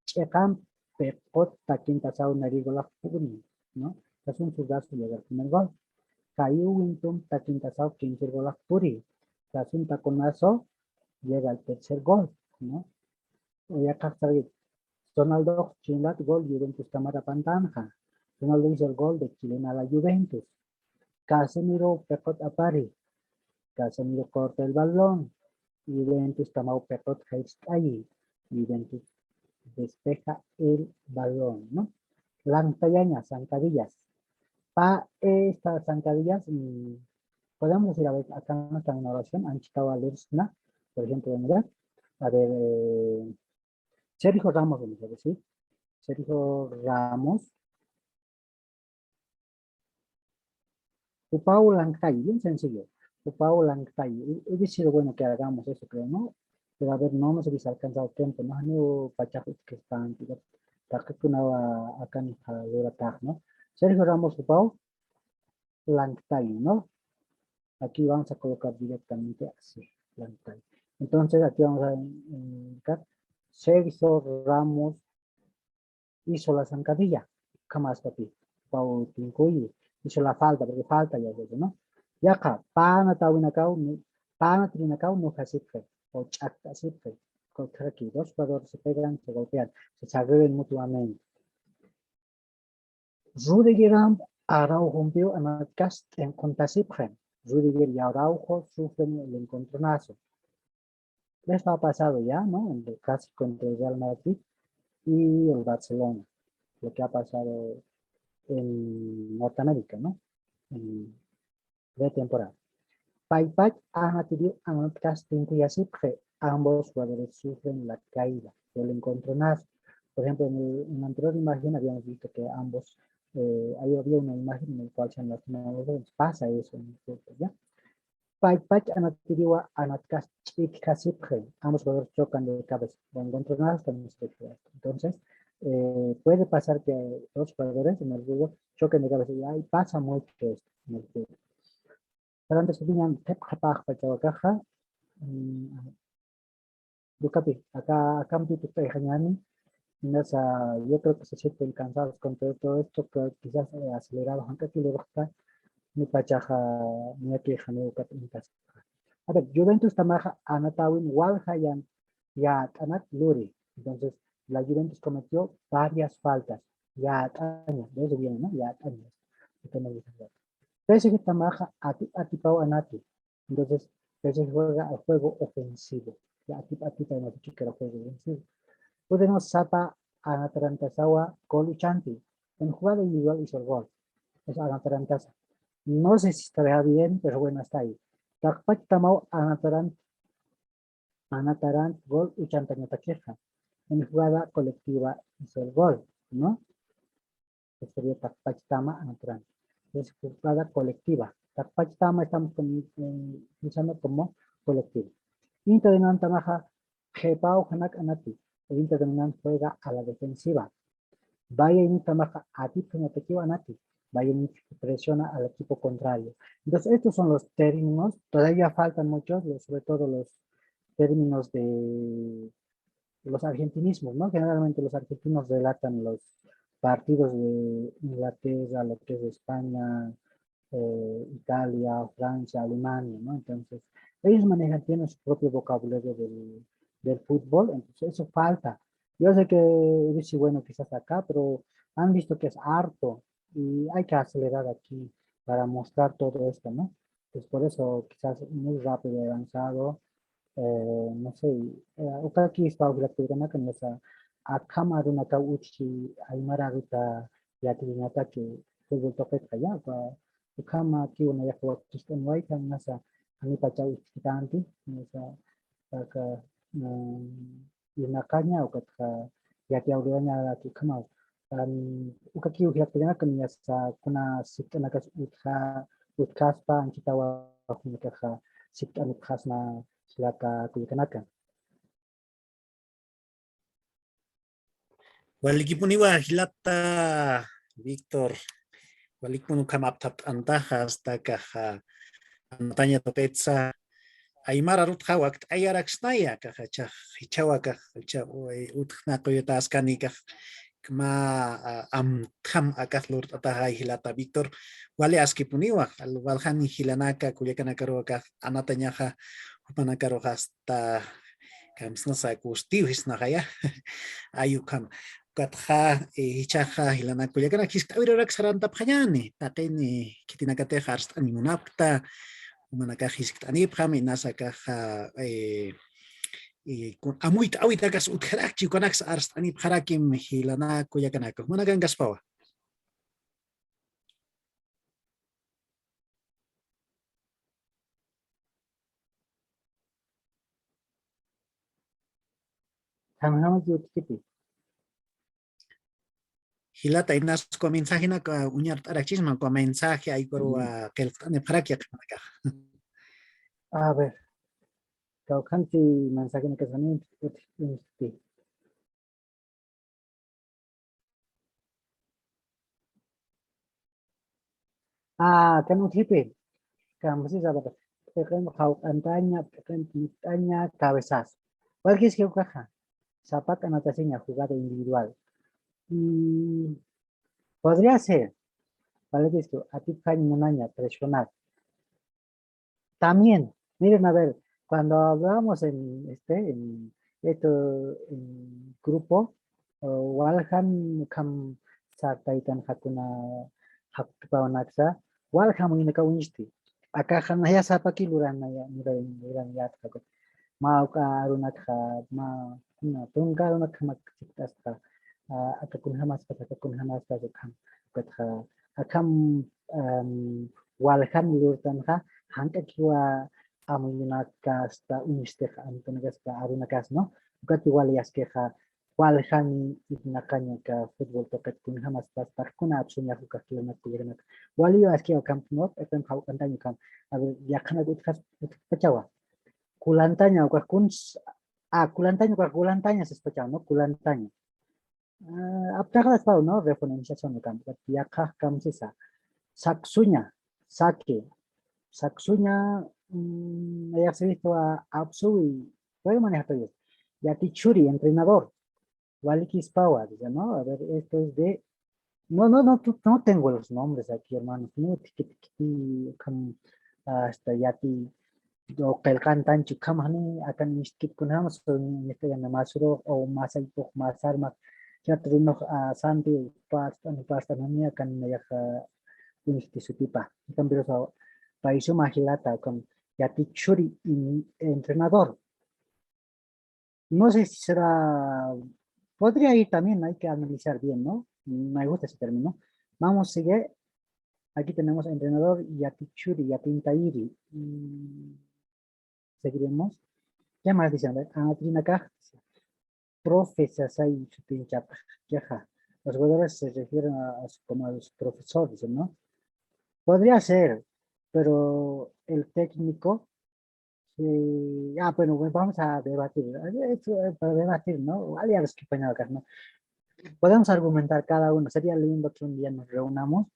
Cheqam Peqot takintasaw nayri golax puri, ¿no? Tras un zurdazo llega el primer gol. Kayu Wintum takintasaw kimsir golax puri. Tras un taconazo llega el tercer gol, ¿no? Oya, Ronaldo chinlat gol Juventus kamar apantanja. Ronaldo hizo el gol de chilena a la Juventus. Casemiro Peqot apari. Casemiro corta el balón. Juventus kamaw Peqot jairst'ayi. Juventus despeja el balón, ¿no? Lantayaña, zancadillas. Pa esta zancadillas, mm, podemos decir, a ver, acá no está una oración, anchitawa lersna, por ejemplo, ¿verdad? A ver, eh, Sergio Ramos, vamos a decir. Sergio Ramos. Jupaw lanktay, bien sencillo. Jupaw lanktay. Hubiese sido bueno que hagamos eso, creo, ¿no? Pero a ver, no nos hubiese alcanzado tiempo, ¿no? Janiw pachax utjkispan, taqikunawa akan jaluratax, ¿no? Sergio Ramos jupaw lanktay, ¿no? Aquí vamos a colocar directamente así, lanktay. Entonces aquí vamos a indicar Sergio Ramos hizo la zancadilla, jamás papi, Paul Tincuyi, hizo la falta, porque falta ya es eso, ¿no? Yaqa, pana tawinakaw, pana tirinakaw, no jasipje, o chakta sipje, porque aquí dos jugadores se pegan, se golpean, se saludan mutuamente. Rudigeram Araujompiw anatkas t'inquntasipxi. Rudiger y Araujo sufren el encontronazo. Esto ha pasado ya, ¿no? En el clásico entre el Real Madrid y el Barcelona. Lo que ha pasado en Norteamérica, ¿no? En pretemporada. Paypach anatiriw anatkas tinkuyasipxi, ambos jugadores sufren la caída del encontronazo. Por ejemplo, en, el, en la anterior imagen habíamos visto que ambos, eh, ahí había una imagen en la cual se han lastimado los dedos. Pasa eso en el fútbol, ¿ya? Paypach anatiriwa anatkas ch'itkasipxi, ambos jugadores chocan de cabeza. Buen encontronazo también se refiere a esto. Entonces, eh, puede pasar que dos jugadores en el fútbol choquen de cabeza. Y ahí pasa mucho esto en el fútbol. Pero antes que digan, tep qhapaq pachawakaxa, mm, Dukapi, acá, acá un poquito de Jañani, y no, o sea, yo creo que se sienten cansados con todo, todo esto, que quizás, eh, acelerado, aunque aquí le gusta, mi pachaja, mi aquí, Jaime, Dukapi, en casa. A ver, Juventus tamaja, anatawin, walja, yan, ya, tanak, luri. Entonces, la Juventus cometió varias faltas. Ya, taña, de eso viene, ¿no? Ya, taña. Entonces, P S G tamaja, ati, atipaw, anati. Entonces, P S G juega al juego ofensivo. Ya, atipa, atipa, hemos dicho que era juego ofensivo. Podemos sapa anatarantasawa gol uchanti. En jugada individual hizo el gol. Es anatarantasa. No sé si estará bien, pero bueno, está ahí. Taqpach tamaw anatarant, anatarant gol uchantañatakixa. en jugada colectiva hizo el gol, ¿no? Que sería taqpach tama anotran. Es jugada colectiva. Taqpach tama estamos con- eh, utilizando como colectivo. Inter de Nantamaja, Jepao Janak Anati. El Inter de Nan juega a la defensiva. Bayern Tamaja, Atip Anatakiwa Anati. Bayern presiona al equipo contrario. Entonces, estos son los términos. Todavía faltan muchos, los- sobre todo los términos de los argentinismos, ¿no? Generalmente los argentinos relatan los partidos de Inglaterra, lo que es España, eh, Italia, Francia, Alemania, ¿no? Entonces, ellos manejan, tienen su propio vocabulario del, del fútbol, entonces eso falta. Yo sé que, sí, bueno, quizás acá, pero han visto que es harto y hay que acelerar aquí para mostrar todo esto, ¿no? Pues por eso quizás muy rápido he avanzado, eh, no sé, eh, ukakï pawjilak tuwiranakan, o sea, akham arunakaw utji aymar aruta yatirinata que fútbol tuqitxa ya, o sea, ukhamakï una yaqha wakist'aniwaykan nasa, janipacha utjkitanti, nasa, aka, mm, irnaqaña, ukatxa yatiyawliwaña ukhamaw. Am, ukakï jilat tuwiranakan nasa kuna sikt'anakas utja, utjaspa, anchitawa, kunakaxa sikt'anipxasma jilata kullakanaka. Walikipuniwa jilata Víctor, walikipuni ukham apthapt'antaxa, hasta akaxa antaña tuqitsa aymar arutxa wakt'ayaraksnaya, akaxa jichhaw akax jichhaw, eh, utjna quyutäskani akax mä, a, amtham akax lurt'ataxa jilata Víctor, wali askipuniwa, al-, waljani jilanaka kullakanakaruw akax anatañaxa, jupanakaruxa hasta kamsnasa kustiw jisnaxaya. Ay ukham. Ukatxa, eh, jichhaxa jilanaka kullakanaka jiskt'awirurakiw sarantapxañäni, taqini khitinakatix arst'añ munapkta, jumanakax jiskt'anipxam, inasa akaxa, eh, eh, kun-, amuyt'äwitakas utjarakchi, ukanaksa arst'anipxarakim jilanaka kullakanaka, jumanakankaspawa. Janjama yutkiti. Jilata, inas uka mensajenak, ah, uñart'arakchisma, uka mensaje aykuruw, mm, ah, qillqt'anipxaraki yaqhipanakax. A ver, kawkhanti mensajenakax utjkiti. Ah, kan utjipi. Kamsisa, p'iqin jawq'antaña, p'iqin p'untaña, cabezazo. Walkiski ukaxa. Sapa k'anatasiña jugada individual. Mm, podría ser. Walkiski, atipjañ munaña presionar. También, miren, a ver, cuando hablamos en, este, en, esto, en grupo, eh, waljan ukham sartaytan jakuna jaktupawanaksa, waljan uñinaka uñsti. Akaxa naya sapaki luranaya, luran, luran yatxa. Ma uka arunakxa, ma, kuna, tunka arunakxa mak chiktasqa, ah, aka kunjamaspas, aka kunjamaspas ukham. Ukatxa, akham, am, waljan lurtanxa, jank'akiwa amuyunakasta, uñstix amuyunakasta, arunakas, ¿no? Ukati wali askixa, waljani irnaqaña aka fútbol tuqit kunjamaspas, taqkuna apsuñax ukax kilanak kullakanaka. Wali askiwa ukham, ¿no? Ukham jawq'antaña ukham. A ver, yaqhanak utjas, utjpachawa. Kulantaña ukax kuns, a, kulantaña ukax kulantaña sispachawa, ¿no? Kulantaña. Ah, aptaxaspaw, ¿no? Refonenciación de campo. Yaqha kamsisa. Saksuña, saque. Saksuña, mm, nayax siristwa apsuwi. Puede manejar todavía. Yatichuri, entrenador. Walikispawa, dice, ¿no? A ver, esto es de, no, no, no, no tengo los nombres aquí, hermanos. No, tiki, tiki, tiki, ukham, hasta yati, o qillqantanchi ukham jani, akan inst'kit kunjama, so, inst'ayan masrux, o masaypux, masarmax, chat runux, ah, santi, pastan, pastan, jani, akan nayax, ah, inst'i sutipa. Ukham, pero, so, pay suma jilata, ukham, yatichuri, in-, entrenador. No sé si será, podría ir también, hay que analizar bien, ¿no? Me gusta ese término. Vamos, sigue. Aquí tenemos entrenador Yatichuri, Yatintayiri. Mm, seguiremos. ¿Qué más dicen? A ver, Anatrinakax. profe sasay sutinchapxkixa. Los jugadores se refieren a, a su, como a los profesores, ¿no? Podría ser, pero el técnico, sí, ah, bueno, pues vamos a debatir. Eh, esto, eh, para debatir, ¿no? Aliados que pañadas, ¿no? Podemos argumentar cada uno. Sería lindo que un día nos reunamos,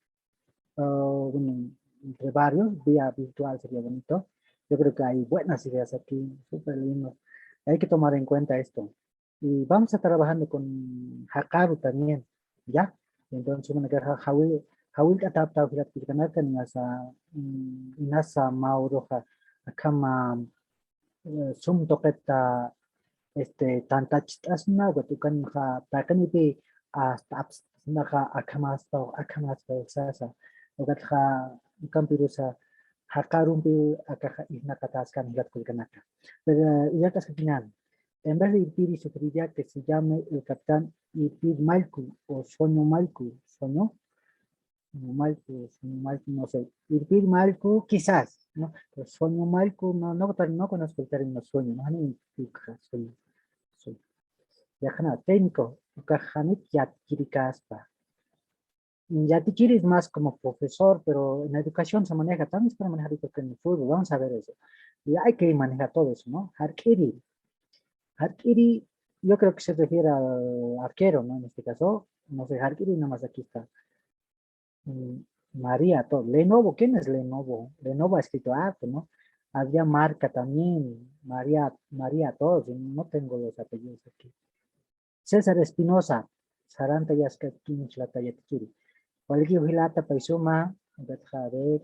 ah, bueno, entre varios, vía virtual sería bonito. Yo creo que hay buenas ideas aquí, súper lindo. Hay que tomar en cuenta esto. Y vamos a estar trabajando con Hakaru también, ¿ya? Entonces, bueno, que ja-, Hawil, Hawil Katapta, Filat Pirkanaka, ni asa, mm, inasa Mauroja, Akama, eh, sum toqueta, este, tantachtasna, Watukanja, Takanipi, hasta Apsnaja, Akamaspa, Akamaspa, Sasa, Ukatja, Ukampirusa, Hakarumpi, Akaja, Isnakataskan, Filat Pirkanaka. Pero, eh, ya está escribiendo. En vez de irpiri sugeriría que se llame el capitán Irpir Malku o Sueño Malku, Sueño, Sueño Malku, Sueño Malku, no sé, Irpir Malku quizás, ¿no? Pero Sueño Malku, no, no, no conozco el término sueño, ¿no? Ni, ni, sueño, sueño. Yaqana, técnico, ukajanit yatkirikaspa. Yatichiri es más como profesor, pero en la educación se maneja, también se puede manejar, yo creo que en el fútbol, vamos a ver eso. Y hay que manejar todo eso, ¿no? Jark'iri. Jark'iri, yo creo que se refiere al arquero, ¿no? En este caso, no sé, Jark'iri nada más aquí está. Mm, María, todo. Lenovo, ¿quién es Lenovo? Lenovo ha escrito harto, ¿no? Había Marca también, María, María, todos, no tengo los apellidos aquí. César Espinosa, saranta yaskakiñ jilata yatichiri. Waliki jilata pay suma, a ver,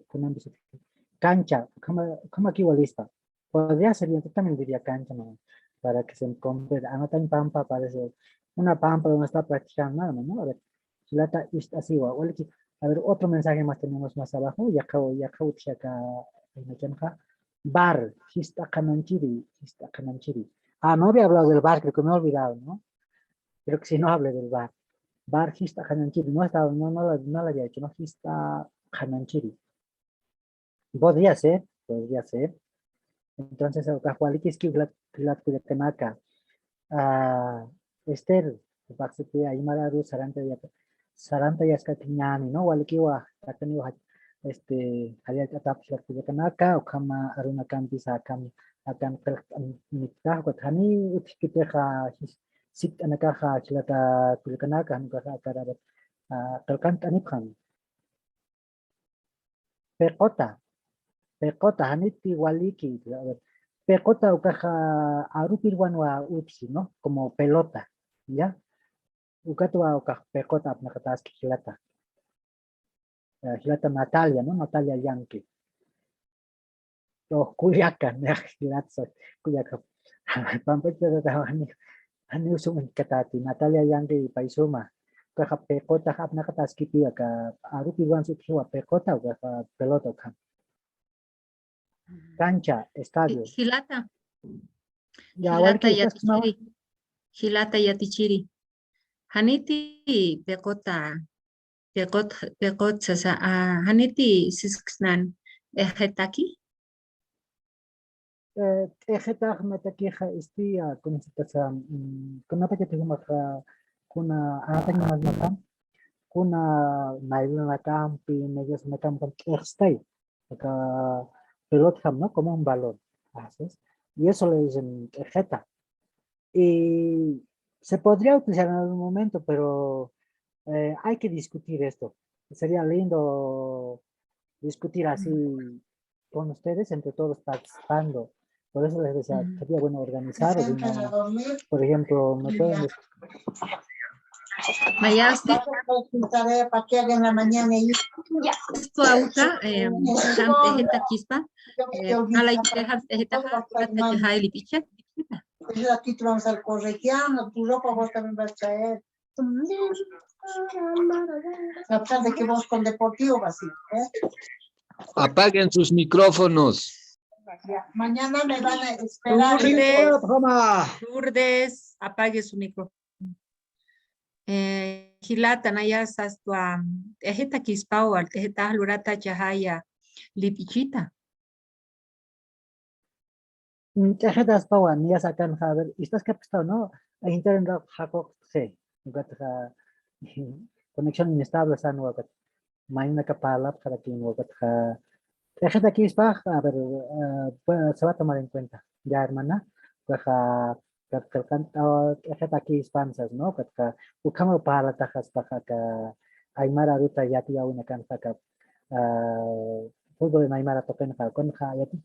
kunampi sutiki. Cancha, ukhama, ukhamaki walispa. Podría ser, yo también diría cancha, ¿no? Para que se comprenda. Anatañ pampa aparece. Una pampa donde está practicando, nada más, ¿no? A ver, jilata ist'asiwa. Waliki. A ver, otro mensaje más tenemos más abajo. Yaqha, yaqha utji aka, bar, jist'a qhananchiri, jist'a qhananchiri. Ah, no había hablado del bar, creo que me he olvidado, ¿no? Creo que sí, no hablé del bar. Bar, jist'a qhananchiri. No estaba, no, no la, no la había hecho, ¿no? Jist'a qhananchiri. Podría ser, podría ser. Entonces, ukax walikiskiw jilat, jilat kullakanaka. Ah, Esther, jupax siti aymar aru saranta yat-, saranta yaskakiñäni, ¿no? Walikiwa, kataniwa, este, jallallt'atap jilat kullakanaka, ukhama arunakampis akan, akan qillqt'anipta, ukat jani utjkitixa, jis-, sikt'anakaxa jilata kullakanaka, jan ukaxa akarabat, ah, qillqant'anipxam. Piqota. Piqota, janiti waliki. A ver, piqota ukaxa arupirwanwa utji, ¿no? Como pelota, ¿ya? Ukatwa ukax piqota apnaqataski jilata. Eh, jilata Natalia, ¿no? Natalia Yankee. O kullaka, niyax jilatsa, kullaka. Pampachata jani, jani usum katati, Natalia Yankee pay suma. Ukaxa piqota apnaqataskipi aka arupirwansa utjiwa piqota, ukaxa pelota ukham. Cancha, estadio. Ji-, jilata. Ya, jilata waliki, ¿estás, no? Yatichiri. Jilata yatichiri. Janiti piqota, piqot, piqot sasa, ah, janiti sisksnan, eh, jetaki. Eh, t'ejetax natakixa, este, ah, con esta, mm, con la paquete, ah, kuna, ah, kuna nylon akampi, medias akampi, t'ejstay. Aka pelotjam, ¿no? Como un balón. Así es. Y eso le dicen t'ejeta. Y se podría utilizar en algún momento, pero, eh, hay que discutir esto. Sería lindo discutir así con ustedes, entre todos participando. Por eso les decía, sería bueno organizar, por ejemplo, me pueden... Mayasti. Para que hagan la mañana y... Ya. Esto auta, eh, tam t'ejetakispa, eh, jalay t'eja, t'ejetaxa, t'eja lip'icha. Ese ratito vamos al Corregiano, tu ropa vos también vas a traer. A pesar de que vos con Deportivo vas a ir, ¿eh? Apaguen sus micrófonos. Ya, mañana me van a esperar. Lourdes, Lourdes, apague su micrófono. Eh, jilata, naya sastwa, t'ejetakispawa, t'ejetax lurata chahaya, lip'ichita. Mm, t'ejetaspawa, niya sakan, a ver, estás capacitado, ¿no? internet jaq'uqtxi, ukatxa conexión inestable sänwa, ukat mayninaka parlapxarakinwa, ukatxa q'iqitakïspax, a ver, ah, pues, se va a tomar en cuenta, ya, hermana, ukaxa, ukat qillqan, ah, q'iqitakïspan sas, ¿no? Ukatxa ukhamaw parlataxaspax aka aymar aruta yatiyäwinakanxa aka, ah, fútbol en aymara tuqinxa, ukanxa yati-,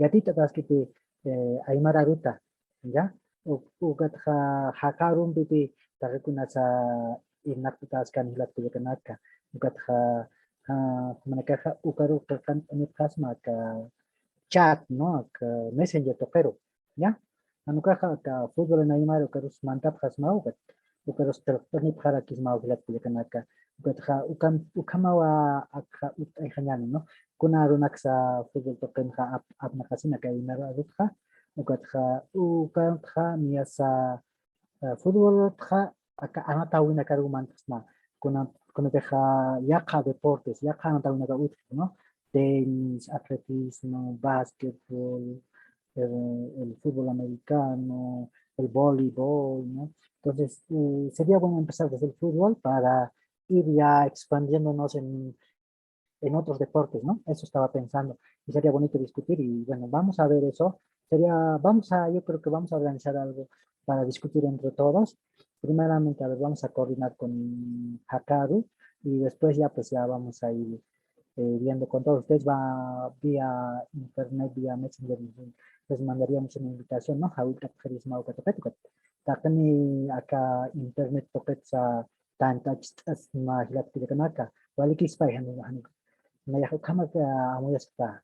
yatit'ataskiti, eh, aymar aruta, ¿ya? U-, ukatxa jaqi arumpipi taqi kunasa irnaqt'atäskani jilat kullakanaka. Ukatxa, ah, jumanakaxa ukaruw qillqant'anipxasma aka chat, ¿no? Aka Messenger tuqiru, ¿ya? Jan ukaxa aka fútbol en aymara ukarus mantapxasmaw, ukat ukarus qillqt'anipxarakismaw jilat kullakanaka. Ukatxa ukham-, ukhamawa akxa utt'ayxañäni, ¿no? Kuna arunaksa fútbol tuqinxa ap-, apnaqasina aka aymar arutxa, ukatxa, ukatxa niyasa, eh, fútboltxa aka anatäwinakaruw mantasna, kuna, kunatixa yaqha deportes, yaqha anatäwinakaw utji, ¿no? Tenis, atletismo, básquetbol, el, el fútbol americano, el voleibol, ¿no? Entonces, eh, sería bueno empezar desde el fútbol para ir ya expandiéndonos en, en otros deportes, ¿no? Eso estaba pensando. Y sería bonito discutir y, bueno, vamos a ver eso. Sería, vamos a, yo creo que vamos a organizar algo para discutir entre todos. Primeramente, a ver, vamos a coordinar con Hakaru y después ya, pues ya vamos a ir, eh, viendo con todos ustedes. Va vía internet, vía Messenger, les mandaríamos una invitación, ¿no? Jawillt'apxirisma uka tuqit, ukat. Taqini aka internet tuqitsa tantach'asma jilat kullakanaka, walikïspay jani, jani. Nayax ukhamak, ah, amuyaskta.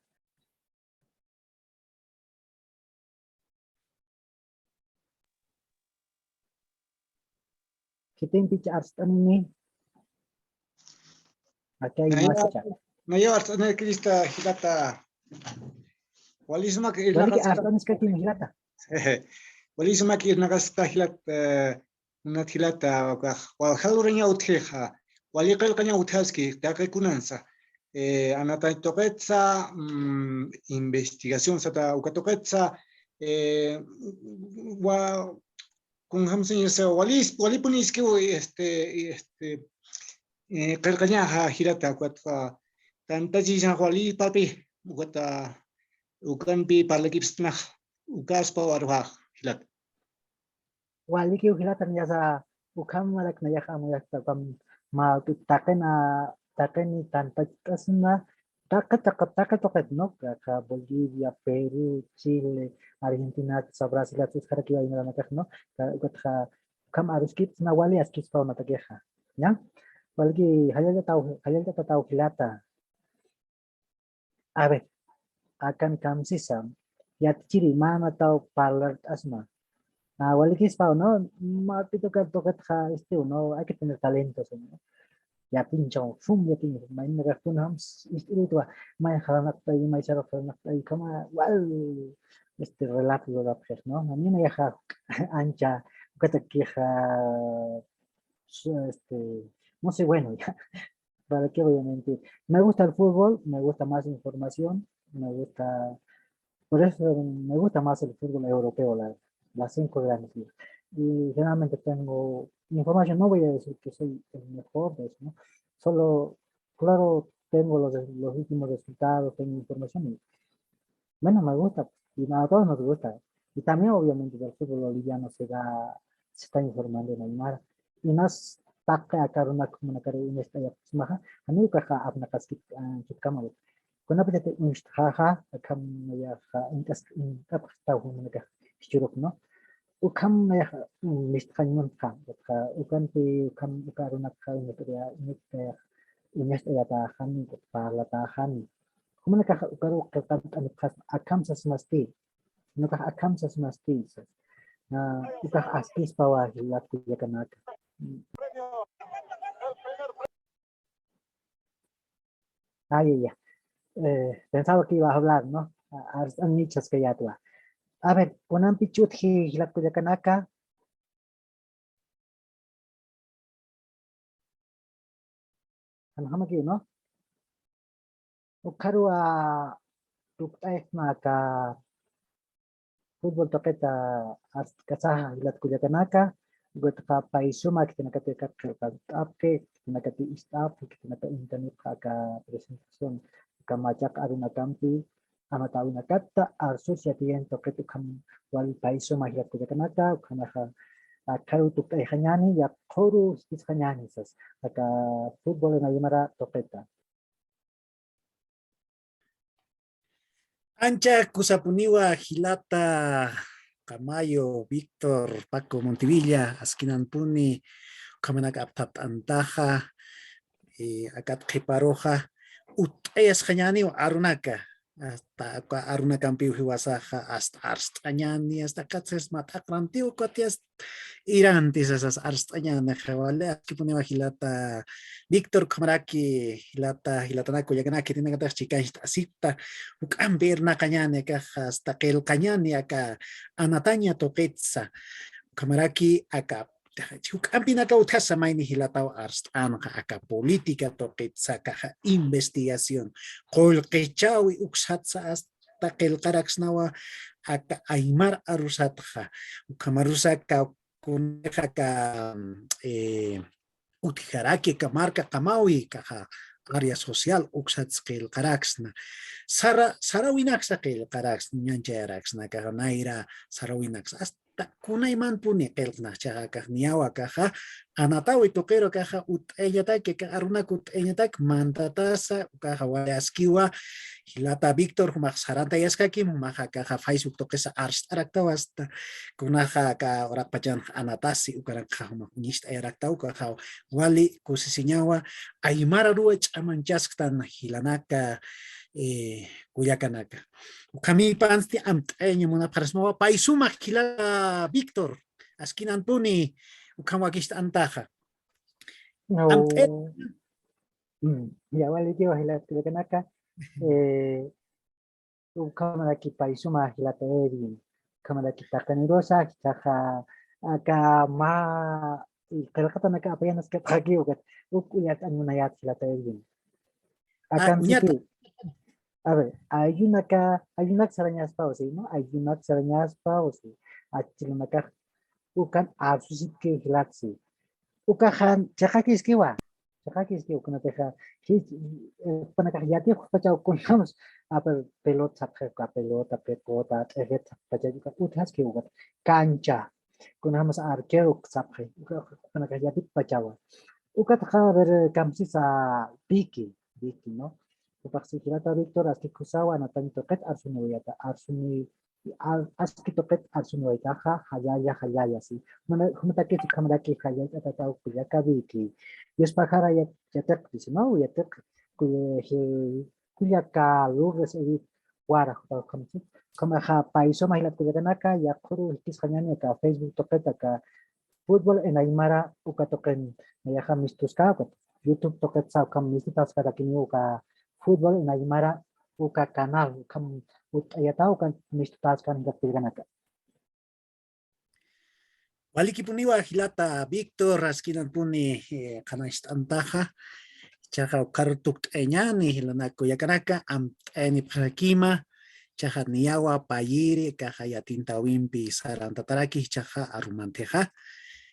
Khitimpich arst'anini. Akay Naya, mascha. Naya arst'anakista jilata. Walismak Waliki irnaqas- arst'aniskakini jilata. Walismak irnaqasta jilat, eh, Munat jilata, ukax, wal jaluraña utjixa, wali qillqaña utjaski, taqi kunansa, eh, anatay tuqitsa, mm, investigación sata uka tuqitsa, eh, wa, kunjamsiñasa, wali, walipuniskiw, este, este, eh, qillqañaxa jilata, ukatxa, tantachisa wali papi, ukata, ukanpi parlakipstnax, ukaspa warwax jilata. Walikiw jilata niyasa ukham marak nayax amuyakta ukham ma taqina, taqini tantach'asna, taqi, taqi, taqi tuqit, ¿no? Aka Bolivia, Perú, Chile, Argentina, sa Brasil, atsisxarakiw aymaranakax, ¿no? Ka-, ukatxa ukham aruskipsna wali askispaw natakixa, ¿ya? Waliki jallalltataw, jallalltataw jilata. A ver, akan kamsisa, yatichiri, mä anataw parlart'asma. Ah, walikispaw, ¿no? Mä pitukat tuqitxa, este, ¿no? Hay que tener talento, ¿no? Yatiñchaw, sum yatiñ, mayninakax kunjams, ist'iritwa, may jalanaqt'ay, may sarux jalanaqt'ay, kama, wal, este, relato lurapxix, ¿no? A mí me deja ancha, ukatakixa, su-, este, no sé, bueno, ya. ¿Para qué voy a mentir? Me gusta el fútbol, me gusta más información, me gusta, por eso me gusta más el fútbol europeo, la, las cinco grandes ligas. Y generalmente tengo información, no voy a decir que soy el mejor de eso, ¿no? Solo, claro, tengo los, los últimos resultados, tengo información y bueno, me gusta, y a todos nos gusta. Y también, obviamente, del fútbol boliviano se da, se está informando en aymara. Y más, taqi aka arunak jumanakaru uñacht'ayapxsmaxa, janiw ukaxa apnaqaskit, ah, chitkamaru. Kunapachatix uñacht'xaxa, akham nayaxa, uñt'as-, uñt'apxtaw jumanakax jichhürux, ¿no? Ukham nayaxa, mm, mistxañ muntxa, ukat ukanti, ukham, uka arunakxa, uñacht'aya-, uñacht'aya-, uñacht'ayatäxani, parlatäxani. Jumanakax ukaru qillqant'anipxasma, akham sasmasti, ukax akham sasmasti, sas. Ah, ukax askispawa jilat kullakanaka. Ay, ay, ay. Eh, pensaba que iba a hablar, ¿no? A, a, muchas que ya tú. A ver, kunampi chutji jilat kullakanaka. Jan jamakiw, ¿no? Ukharuw tukt'ayxma aka fútbol tuqita arst'kasaxa jilat kullakanaka, ukatxa pay suma khitinakati aka qillqant'apxi, khitinakati ist'apxi, khitinakati uñtanipxi aka presentación, aka machaq arunakampi, anatäwinakata arsus yatiyan tuqit ukham wal pay suma jilat kullakanaka, ukhamaxa, a, akharu tukt'ayxañäni, yaqhuru jikisxañäni sas, aka fútbol en aymara tuqita. Ancha kusapuniwa jilata Camayo, Víctor, Paco Montivilla, askinanpuni, ukhamanak apthapt'antaxa, eh, akat qhiparuxa, utt'ayasxañäniw arunaka, hasta uka arunakampiw jiwasaxa, hasta arst'añäni, hasta katsis mat'aqrantiw, ukat yast iranti sasas arst'añänixa, wali, askipuniwa jilata Víctor, ukhamaraki jilata, jilatanak kullakanaka, khitinakatix chikancht'asipta, juk'ampi irnaqañäni akax, hasta qillqañäni aka anataña tuqitsa, ukhamaraki aka juk'ampinaka utjasa mayni jilataw arst'anxa, aka política tuqitsa, akaxa investigación, qullqichäwi uksatsa hasta qillqaraksnawa aka aymar arusatxa, ukhamarusa aka kunayxa aka, eh, utjaraki aka marka Camayo, akaxa área social uksats qillqaraksna. Sara, sarawinaksa qillqaraksna, ñanchayaraksna, akaxa nayra sarawinaksa. Hasta kunaymanpuni qillqnax, jichhaxa akax niyawa akaxa, anatäwi tuqiru akaxa utt'ayañataki, aka arunak utt'ayañataki mantatasa, ukaxa wali askiwa, jilata Víctor, jumax sarantayaskakim, jumaxa akaxa Facebook tuqisa arst'araktawa hasta, kunaxa aka uraqpachanxa anatasi, ukanakxa jumax uñist'ayaraktawa, ukaxa wali kusisiñawa, aymar aruwa ch'amanchasktan jilanaka, eh, kullakanaka. Ukhamipansti amt'ayañ munapxarismawa, pay sumax jilata Víctor, askinanpuni, ukham wakicht'antaxa. No. Amt'ay- Mm, ya, walikiwa jilata kullakanaka, eh, ukhamaraki pay suma jilata Edwin, ukhamaraki taqinirusa, jichhaxa aka mä, qillqatanaka apayanaskapxaki, ukat, uk uyart'añ munayät jilata Edwin. Ah, akamsiti. A ver, ayllunaka, ayllunak sarañaspaw, ¿sí, no? Ayllunak sarañaspaw, ¿sí? Achilunakax ukan arsusipki jilatsi. Ukaxan chiqakiskiwa. Chiqakiski ukanatixa, jich, eh, jupanakax yatipxpachaw kunjams, a ver, pelota sapxi, uka pelota, pecota, t'ejet sapxpachaw, uka utjaski ukat, cancha. Kunjams arquero sapxi, uka, jupanakax yatipxpachawa. Ukatxa, a ver, kamsisa Vicky, Vicky, ¿no? Jupaxsi jilata Víctor, aski kusawa, anatañ tuqit arsuniwayata, arsuni, a-, aski tuqit arsuniwaytaxa, jallalla, jallalla, sí. Mana, jumatakis ukhamaraki jallallt'atataw kullaka Vicky. Yuspaxara ya-, yatiqtisi, ¿no? Yatiq, ku-, je-, kullaka Lourdes Edith Wara, jupax ukhamsi. Ukhamaxa pay suma jilat kullakanaka, yaqhuru jikisxañäni aka Facebook tuqit aka Fútbol en Aymara uka tuqin, nayaxa mistuska, uka YouTube tuqitsa ukham mistutaskarakini uka Fútbol en Aymara uka canal, ukham utt'ayata uka mistutaskan jilat kullakanaka. Walikipuniwa jilata Víctor, askinanpuni, eh, qhanañcht'antaxa, jichhaxa ukharu tukt'ayañäni jilanaka kullakanaka, amt'ayanipxarakima, jichhaxa niyawa payiri, akaxa yatintawimpi sarantataraki, jichhaxa arumantixa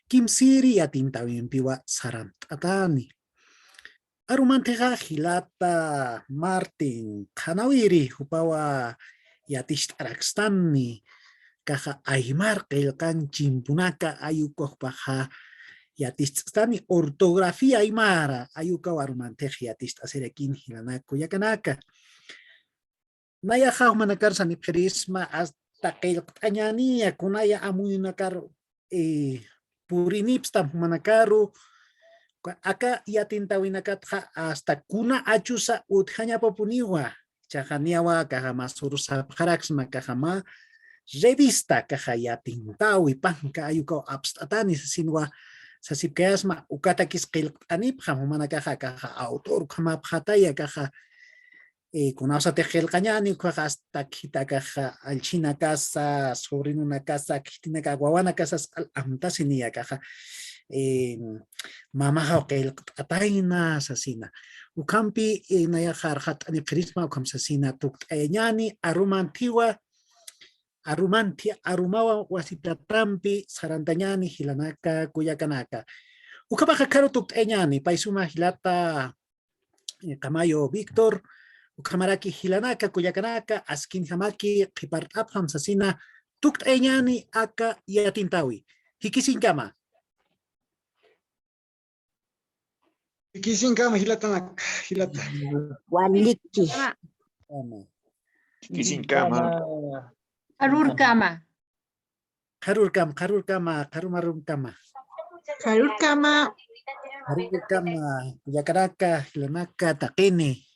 kimsiri yatintawimpiwa sarant'atani. Arumantixa jilata Martin qhanawiri, jupawa yaticht'arakstani, akaxa aymar qillqan chimpunaka, ayukaw jupaxa yaticht'astani, ortografía aymara, ayukaw arumantix yaticht'asirakini jilanaka kullakanaka. Nayaxa jumanakar sanipxirisma, hasta qillqt'añäniya, kunaya amuyunakar, eh, purinipstam jumanakaru, aka yatintawinakatxa hasta kuna achusa utjañapapuniwa, jichhaxa niyawa akaxa mä suru sapxaraksma, akaxa mä revista, akaxa yatintawi panka ayukaw apst'atani sasinwa, sasipkayasma, ukatakis qillqt'anipxam, jumanakaxa akaxa autor ukhamäpxataya, akaxa eh, kunawsatix qillqañäni, ukkhaxa hasta khitakaxa allchhinakasa, sobrinonakasa, khitinaka wawanakasas q'al amtasiniya akaxa, eh, mamaxaw qillqt'atayna sasina. Ukhampi, eh, nayaxa arxat'anipxirisma, ukham sasina tukt'ayañäni, arumantiwa, arumanthi arumawa wasitatampi sarantañani jilanaka kullakanaka. Ukhamaxa kharu tukt'añani, pay suma jilata, eh, Qamayo Víctor, ukhamaraki jilanaka kullakanaka, askinjamaki qhipart'apxam sasina tukt'añani aka yatintawi. Jikisiñkama. Jikisiñkama, jilatanak, jilata. Waliki. Kama. Jikisiñkama. Qharurkama. Qharurkama, qharurkama, qharumarumkama. Qharurkama. Qharurkama, kullakanaka, jilanaka, taqini.